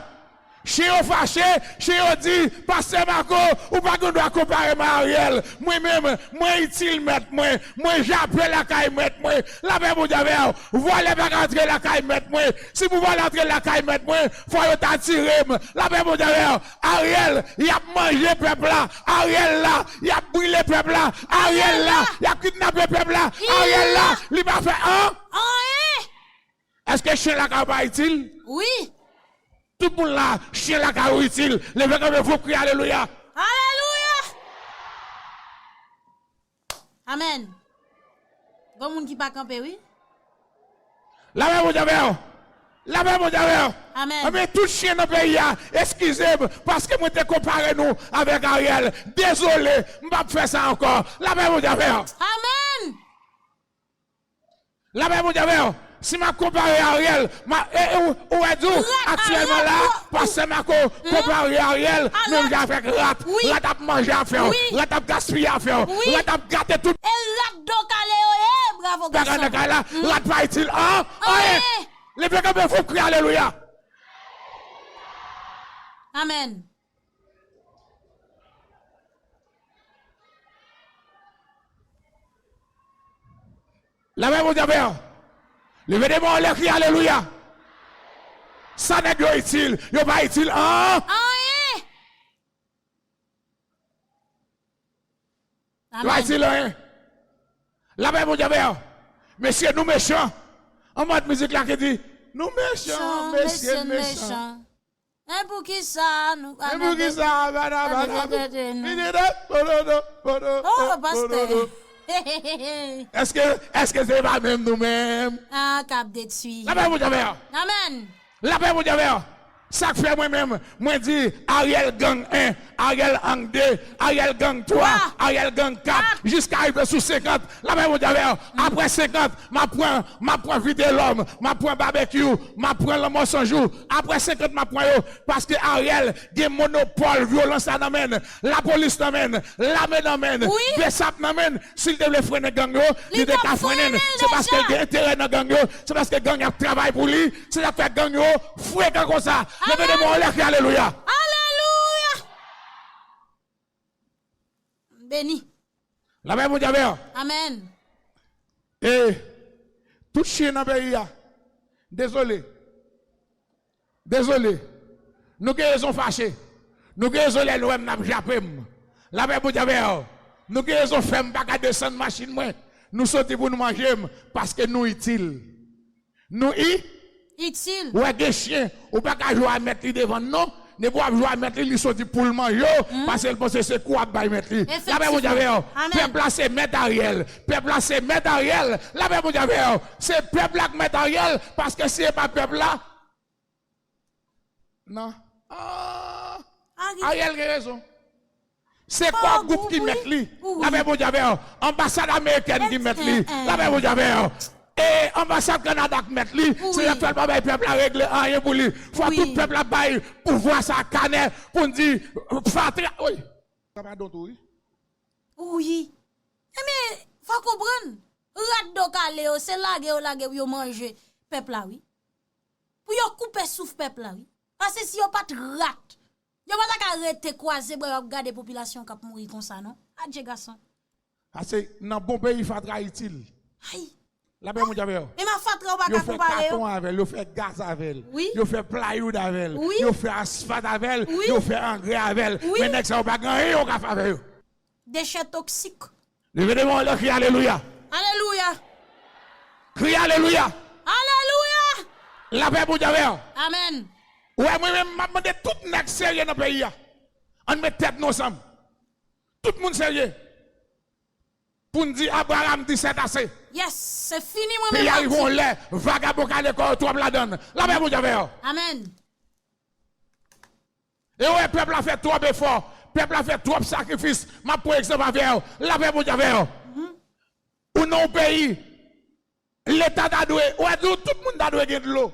Chen yo fache, chen yo di, Pastè Marco, ou pa gen dwa konpare m a Ariel. Mwen menm, mwen itil mèt mwen, mwen jape lakay mèt mwen. Lapè Bondye avè w. Vòlè pa ka antre lakay mèt mwen. Si pou vòlè antre lakay mèt mwen, fò yo ta tire m. Lapè Bondye avè w. Ariel, y ap manje pèp la. Ariel la, y ap brile pèp la. Ariel la, y ap kidnape pèp la. Ariel la, li pa fè an. Anyen. Èske chen lakay ou pa itil? Wi. Tout moun la, chen lakay ou itil. Leve kanpe, voup, kriye alelouya. Alelouya. Amèn. Gon moun ki pa kanpe, wi. Lapè Bondye avè w. Lapè Bondye avè w. Amèn. Anben, tout chen nan peyi a, eskize m, paske mwen te konpare nou avèk Ariel. Dezole, m p ap fè sa ankò. Lapè Bondye avè w. Amèn. Lapè Bondye avè w. Si m ap konpare Ariel, m a, e, e, ou, ou wè di w, aktyèlman la, pastè Marco konpare Ariel menm jan avèk rat. Wi. Rat ap manje afè w. Wi. Rat ap gaspiye afè w. Wi. Rat ap gate tout. E rat do kale yo ye, bravo gason. Bagay nan kay la, rat pa itil an, anyen. Anyen. Leve kanpe, voup, kriye alelouya. Amèn. Lapè Bondye avè w. Leve de men anlè, kriye alelouya. Sa nèg yo itil, yo pa itil an. Anyen. Yo pa itil anyen. Lapè Bondye avè w. Mesye, nou mechan. An mòd mizik la ki di, nou mechan, mesye, mesye, mechan. Men poukisa nou pa nan poukisa pa nan, pa nan, pa nan. Oh, pastè. Èske, èske se pa menm nou menm? Ah, k ap detwi. Lapè Bondye avè w. Amèn. Lapè Bondye avè w. Sa k fè mwen menm, mwen di Ariel gang en, Ariel gang de, Ariel gang twa, Ariel gang kat, jiska rive sou senkant. Lapè Bondye avè w. Apre senkant, m ap pran, m ap pran Vitelòm, m ap pran Babekyou, m ap pran Lanmò San Jou. Apre senkant, m ap pran yo. Paske Ariel gen monopòl vyolans la nan men l, lapolis nan men l, lame nan men l, wi, besap nan men l. Si l te vle frennen gang yo, li te ka frennen l. Se paske l gen enterè nan gang yo. Se paske gang yo ap travay pou li. Se sa k fè gang yo frekan konsa. Leve de men w anlè, kriye alelouya. Alelouya. Beni. Lapè Bondye avè w. Amèn. E tout chen nan peyi a. Dezole. Dezole. Nou gen rezon fache. Nou gen rezon lè nou wè m n ap jape m. Lapè Bondye avè w. Nou gen rezon fè m pa ka desann machin mwen. Nou soti pou nou manje m paske nou itil. Nou i? Itil. Ou wè gen chen, ou pa ka jwe a mèt li devan l non. Depi w ap jwe a mèt li, li soti pou l manje w, paske l panse se kou w ap bay mèt li. Lapè Bondye avè w. Amèn. Pèp la se mèt Ariel. Pèp la se mèt Ariel. Lapè Bondye avè w. Se pèp la k mèt Ariel, paske si se pa pèp la, non. Ah, Ariel gen rezon. Se kò gwoup ki mèt li. Lapè Bondye avè w. Anbasad amerikèn ki mèt li. Lapè Bondye avè w. E anbasad Kanada k mèt li. Se yo fè l pa bay pèp la regle anyen pou li. Fò tout pèp la bay pouvwa sa kanè pou n di fatra. Wi. Sa pa don tou, wi. Wi. Enben, fò konprann. Rat do kale yo, se lage yo lage pou yo manje pèp la, wi. Pou yo koupe souf pèp la, wi. Paske si yo pa t rat, yo pa ta ka rete kwaze bra yo ap gade popilasyon k ap mouri konsa, non. Adje gason. Paske nan bon peyi, fatra itil. Ay. Lapè Bondye avè w. Menm a fatra, ou pa ka konpare yo. Yo fè katon avè l, yo fè gaz avè l, wi, yo fè plywood avè l, wi, yo fè asfalt avè l, wi, yo fè angrè avè l. Wi. Men nèg sa yo pa gen anyen yo ka fè avè yo. Dechè toksik. Leve de men w anlè, kriye alelouya. Alelouya. Kriye alelouya. Alelouya. Lapè Bondye avè w. Amèn. Ou wè, mwen menm, m ap mande tout nèg serye nan peyi a. Ann met tèt nou ansanm. Tout moun serye. Pou n di Abraram di c'est assez. Yes, se fini mwen menm. Peyi a rive yon lè, vagabon kale kò yo twòp ladan l. Lapè Bondye avè yo. Amèn. E w wè pèp la fè twòp efò, pèp la fè twòp sakrifis. M ap pran egzanp avè yo. Lapè Bondye avè yo. Ou nan yon peyi, Leta ta dwe, ou wè, tout moun ta dwe gen dlo.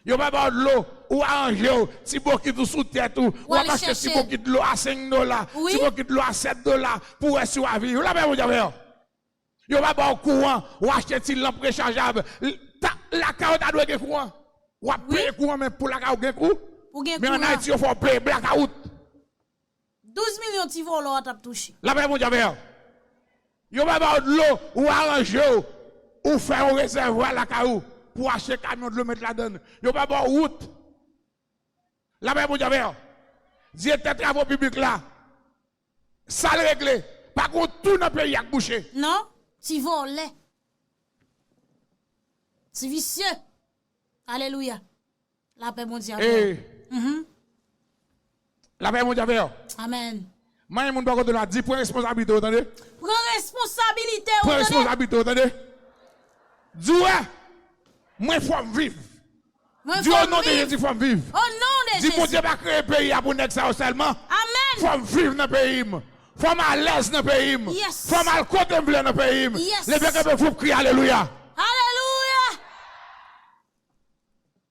Yo pa ba w dlo, ou aranje w, ti bokit ou sou tèt ou, w ap achte ti bokit dlo a senk dola, ti bokit dlo a sèt dola, pou w wè si w a viv. Lapè Bondye avè yo. Yo pa ba w kouran, w achte ti lanp rechajab. Lakay ou ta dwe gen kouran. W ap peye kouran, men pou lakay ou gen kou. Men ann Ayiti, yo fè w peye blakawout. Douz milyon ti vòlò a t ap touche. Lapè Bondye avè yo. Yo pa ba w dlo, ou aranje w, ou fè yon rezèvwa lakay ou pou achte kamyon dlo met ladan l. Yo pa ba w wout. Lapè Bondye avè yo. Direktè travo piblik la, sa l regle? Pa gen yon twou nan peyi a k bouche. Non, ti vòlè. Ti visye. Alelouya. Lapè Bondye avè yo. Lapè Bondye avè yo. Amèn. Manyen moun bò kote w la, di pran responsabilite w, tande. Pran responsabilite w, tande. Pran responsabilite w, tande. Di w, mwen fò m viv. Di o non de Jezi, fò m viv. O non de Jezi. Di Bondye pa kreye peyi a pou nèg sa yo sèlman. Amèn. Fò m viv nan peyi m. Fò m alèz nan peyi m. Fò m al kote m vle nan peyi m. Leve kanpe, foup, kriye alelouya. Alelouya.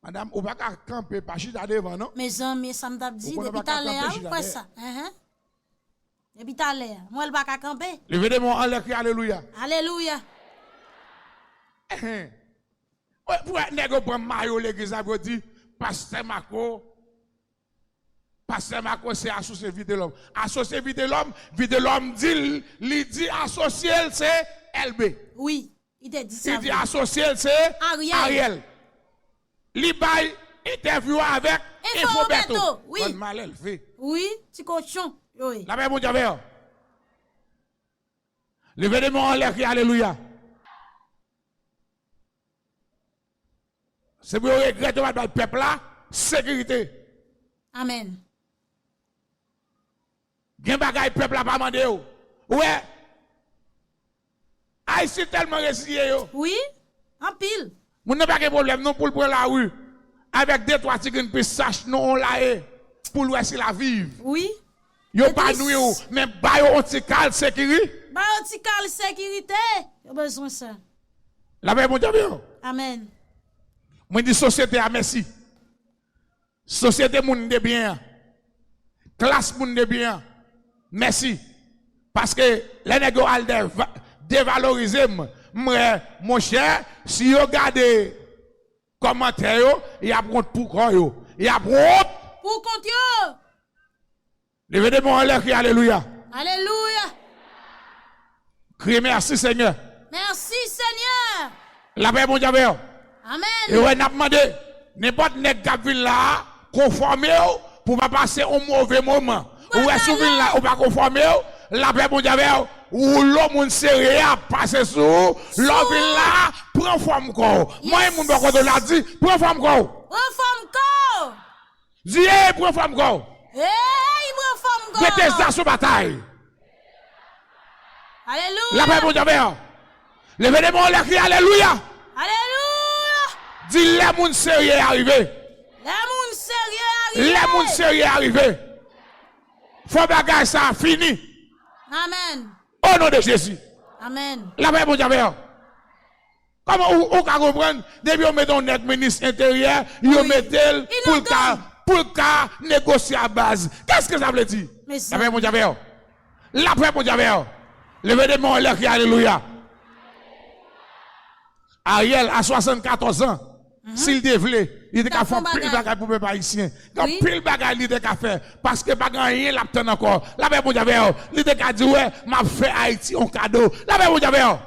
Madanm, ou pa ka kanpe, pa chita devan, non. Mezanmi, sa m t ap di depi talè a, m kwè sa. Enhen. Depi talè a, m wè l pa ka kanpe. Leve de men w anlè, kriye alelouya. Alelouya. Enhen. Wè, pou wè nèg yo pran mayo legliz la, pou yo di, Pastè Marco, Pastè Marco se asosye Vitelòm. Asosye Vitelòm, Vitelòm di l, li di asosye l se L B. Wi, li te di sa vre. Li di asosye l se Ariel. Li bay entèvyou avèk Info Beto. Bann malelve. Wi, ti kochon yo ye. Lapè Bondye avè yo. Leve de men w anlè, kriye alelouya. Se pou yo regrèt yo pa t bay pèp la sekirite. Amèn. Gen bagay pèp la pa mande yo. Ou wè, Ayisyen tèlman reziye yo. Wi, anpil. Moun nan pa gen pwoblèm non pou l pran lari avèk de twa ti grenn pistach nan yon laye pou l wè si l a viv. Wi. Yo pa nwi w, men ba yo yon ti kal sekiri. Ba yo ti kal sekirite. Yo bezwen sa. Lapè Bondye avè yo. Amèn. Mwen di sosyete a mèsi. Sosyete moun de byen an. Klas moun de byen an. Mèsi. Paske lè nèg yo al deva-, devalorize m, m wè, monchè, si yo gade kòmantè yo, y ap wont pou kò yo. Y ap wont. Pou kont yo. Leve de men w anlè, kriye alelouya. Alelouya. Kriye mèsi, Senyè. Mèsi, Senyè. Lapè Bondye avè yo. Amèn. E wè, n ap mande, nenpòt nèg k ap vin la a, konfòme w pou w pa pase yon move moman. Ou wè, si w vin la, ou pa konfòme w, lapè Bondye avè w, woulo moun serye a ap pase sou ou. Lè w vin la a, pran fòm kò w. Manyen moun bò kote w la, di, pran fòm kò w. Pran fòm kò w. Di, ey, pran fòm kò w. Ey, pran fòm kò w. Mete zam sou batay. Alelouya. Lapè Bondye avè w. Leve de men w anlè, kriye alelouya. Alelouya. Di, lè moun serye a rive. Lè moun serye a rive. Lè moun serye a rive. Fò bagay sa a fini. Amèn. O non de Jezi. Amèn. Lapè Bondye avè w. Kòman ou, ou ka konprann, depi yo mete yon nèg minis enteryè, yo mete l pou l ka, pou l ka negosye a baz. Qu'est-ce que ça veut dire? Lapè Bondye avè w. Lapè Bondye avè w. Leve de men w anlè, kriye alelouya. Ariel, a swasannkatòz an, si l te vle, li te ka fè anpil bagay pou pèp ayisyen. Gen anpil bagay li te ka fè, paske pa gen anyen l ap tann ankò. Lapè Bondye avè w. Li te ka di, wè, m ap fè Ayiti yon kado. Lapè Bondye avè w.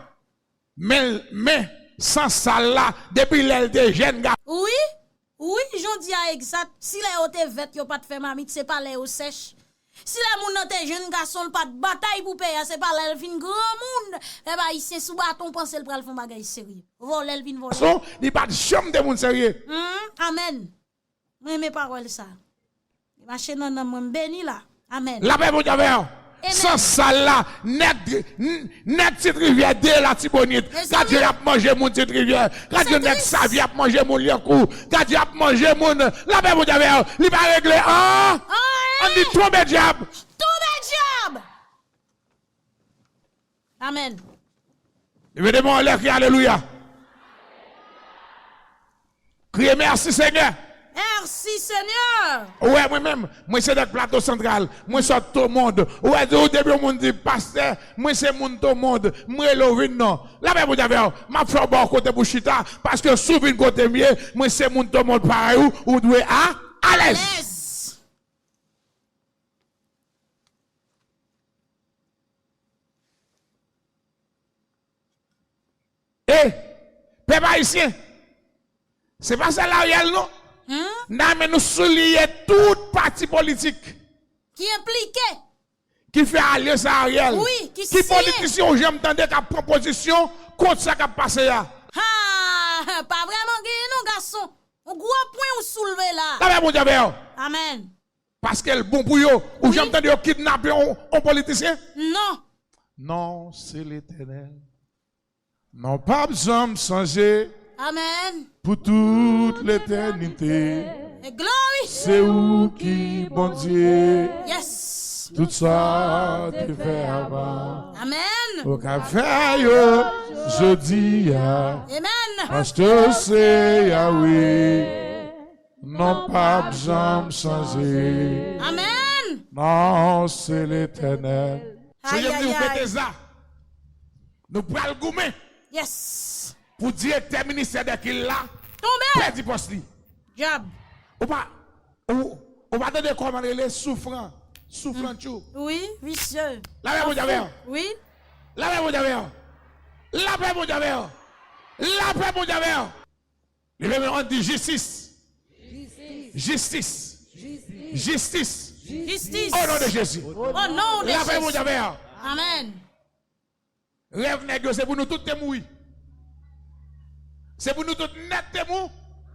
Men, men, san sal la, depi lè l te jèn gason. Wi, wi, jan w di a egzat. Si lè yo te vèt, yo pa t fè mamit, se pa lè yo sèch. Si lè moun nan te jèn gason, l pa t batay pou peyi a, se pa lè l vin granmoun, pèp ayisyen sou baton, panse l pral fè yon bagay serye. Vòlè l vin vòlè. Gason, li pa t janm te moun serye. Hum, amèn. Mwen renmen pawòl sa. Li mache nan nanm mwen, m beni la. Amèn. Lapè Bondye avè w. San sal la, nèg, n- nèg Ti Rivyè de Latibonit. Gad jan y ap manje moun Ti Rivyè. Gad jan nèg Savyen ap manje moun Lyankou. Gad jan y ap manje moun. Lapè Bondye avè yo. Li pa regle an. Ann di tonbe dyab. Tonbe dyab. Amèn. Li mete men anlè, kriye alelouya. Kriye mèsi Senyè. Mèsi Senyè. Ou wè mwen menm, mwen se nèg Plato Santral, mwen sot Tomond. Ou wè di ou depi yon moun di pastè, mwen se moun Tomond, mwen rele w vin non. Lapè Bondye avè w, m ap fè w ba w kote pou chita, paske si w vin kote m ye, mwen se moun Tomond parèy ou, ou dwe a alèz. Alèz. E, pèp ayisyen, se pa sèl Ariel non. N a men nou souliye tout pati politik ki enplike, ki fè alyans a Ariel. Wi, ki siyen. Ki politisyen ou janm tande k ap pran pozisyon kont sa k ap pase a? Ha, pa vrèman genyen non gason. Yon gwo pwen ou soulve la. Lapè Bondye avè yo. Amèn. Paske l bon pou yo. Ou janm tande yo kidnape yon, yon politisyen? Non. Non, se Letènèl. Non p ap janm chanje. Amèn. Pou tout letènite. E glori. Se ou ki Bondye. Yes. Tout sa te fè avan. Amèn. Ou ka fè yo jodi a. Amèn. Paske w se Yahweh. Non p ap janm chanje. Amèn. Non, se Letènèl. Sonje m di w, Betesda, nou pral goumen. Yes. Pou direktè ministè dèkil la tonbe, pèdi pòs li. Dyab. Ou pa, ou, ou pa tande kòman l rele? Soufran. Soufran tchou. Wi, visye. Lapè Bondye avè yo. Wi. Lapè Bondye avè yo. Lapè Bondye avè yo. Lapè Bondye avè yo. Leve men w, ann di jistis. Jistis. Jistis. Jistis. O non de Jezi. O non de Jezi. Lapè Bondye avè yo. Amèn. Rèv nèg yo, se pou nou tout te mouri. Se pou nou tout nèt te mou.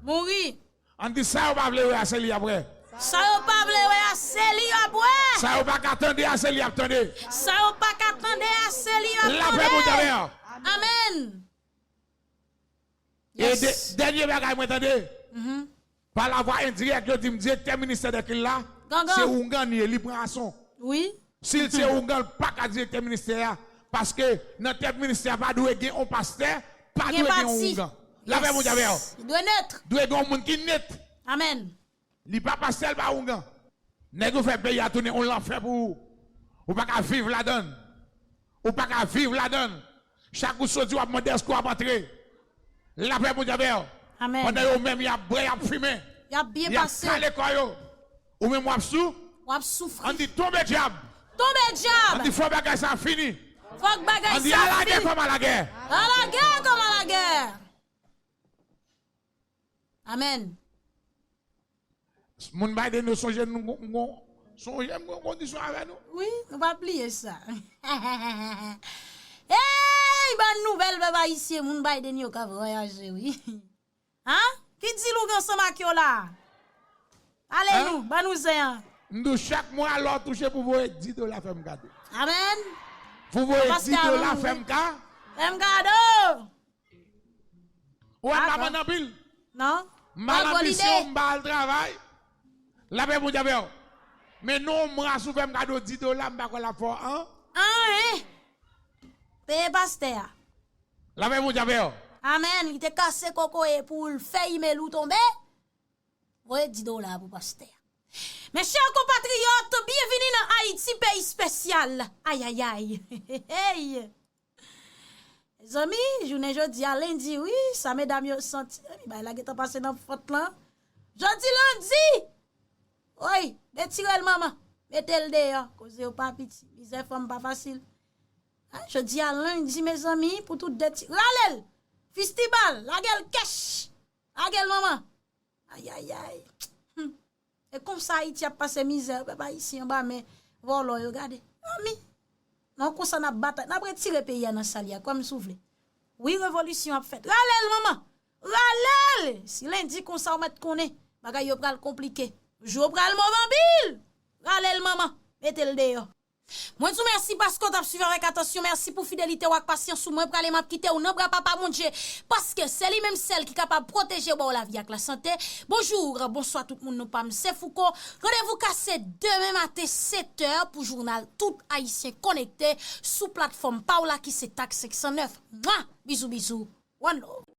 Mouri. Ann di sa yo pa vle wè a, se li y ap wè. Sa yo pa vle wè a, se li y ap wè. Sa yo pa ka tande a, se li y ap tande. Sa yo pa ka tande a, se li y ap tande. Lapè Bondye avè yo. Amèn. E dènye bagay mwen tande, pa lavwa endirèk, yo di m direktè ministè dèkil la, se oungan li ye, li pran ason. Wi. Si l se oungan, l pa ka direktè ministè a. Paske nan tèt ministè a, pa dwe gen yon pastè, pa dwe gen yon oungan. Lapè Bondye avè yo. Li dwe net. Dwe gen yon moun ki net. Amèn. Li pa pastè, li pa oungan. Nèg yo fè peyi a tounen yon lanfè pou ou. Ou pa ka viv ladann. Ou pa ka viv ladann. Chak ou soti, w ap mande èske w ap antre. Lapè Bondye avè w. Amèn. Pandan yo menm, y ap bwè, y ap fimen. Y ap byen pase. Y ap kale kò yo. Ou menm, w ap sou. W ap soufri. Ann di, tonbe dyab. Tonbe dyab. Ann di, fò bagay sa fini. Fòk bagay sa fini. Ann di, alagè kòm alagè. Alagè kòm alagè. Amèn. Moun Biden yo sonje nou gon, gon, sonje m gon kondisyon avè nou. Wi, nou pa bliye sa. Ey, bòn nouvèl, pèp ayisyen, moun Biden yo ka vwayaje, wi. An? Ki dil ou gen ansanm ak yo la? Pale nou, ban nou zen an. M di w chak mwa lè w touche pou voye dis dola fè m kado. Amèn. Pou voye dis dola fè m ka. Fè m kado. Ou wè m pa vann anpil. Non. M pa l anbisyon, m pa al travay. Lapè Bondye avè w. Men non, mwa si w fè m kado dis dola, m pa kwè l ap fè w an. Anyen. Peye pastè a. Lapè Bondye avè w. Amèn. Li te kase kokoye pou l fè imèl ou tonbe. Voye dis dola pou pastè a. Mes chers compatriotes, byenvini nan Ayiti, peyi espesyal. Ayayay. Hey! Mezanmi, jounen jodi a lendi, wi, sa medam yo santi. Epi bay la gentan pase nan fòt lan. Jodi lendi! Woy, detire l manman. Mete l deyò. Koze yo pa piti. Mizè fanm pa fasil. A, jodi a lendi, mezanmi, pou tout deti. Rale l! Fistibal! Lage l kèch! Lage l manman! Ayayay. Hmm. E konsa Ayiti ap pase mizè, pèp ayisyen anba men vòlò yo, gade. Zanmi. Non, konsa n ap batay, n ap retire peyi a nan sa l ye a, kwè m si w vle. Wi, revolisyon ap fèt. Rale l, manman! Rale l! Si lendi konsa, ou mèt konnen, bagay yo pral konplike. Jou yo pral move anpil! Rale l, manman! Mete l deyò. Mwen di w mèsi paske w t ap swiv avèk atansyon. Mèsi pou fidelite w ak pasyans ou. Mwen prale, m ap kite w nan bra Papa Bondye, paske se li menm sèl ki kapab pwoteje w, ba w lavi ak lasante. Bonjou, bonswa tout moun, non pa m se Fouco. Randevou kase demen maten sèt è pou jounal Tout Ayisyen Konekte sou platfòm pa w la ki se Tak senk san nèf. Mwa! Bizou, bizou. One love.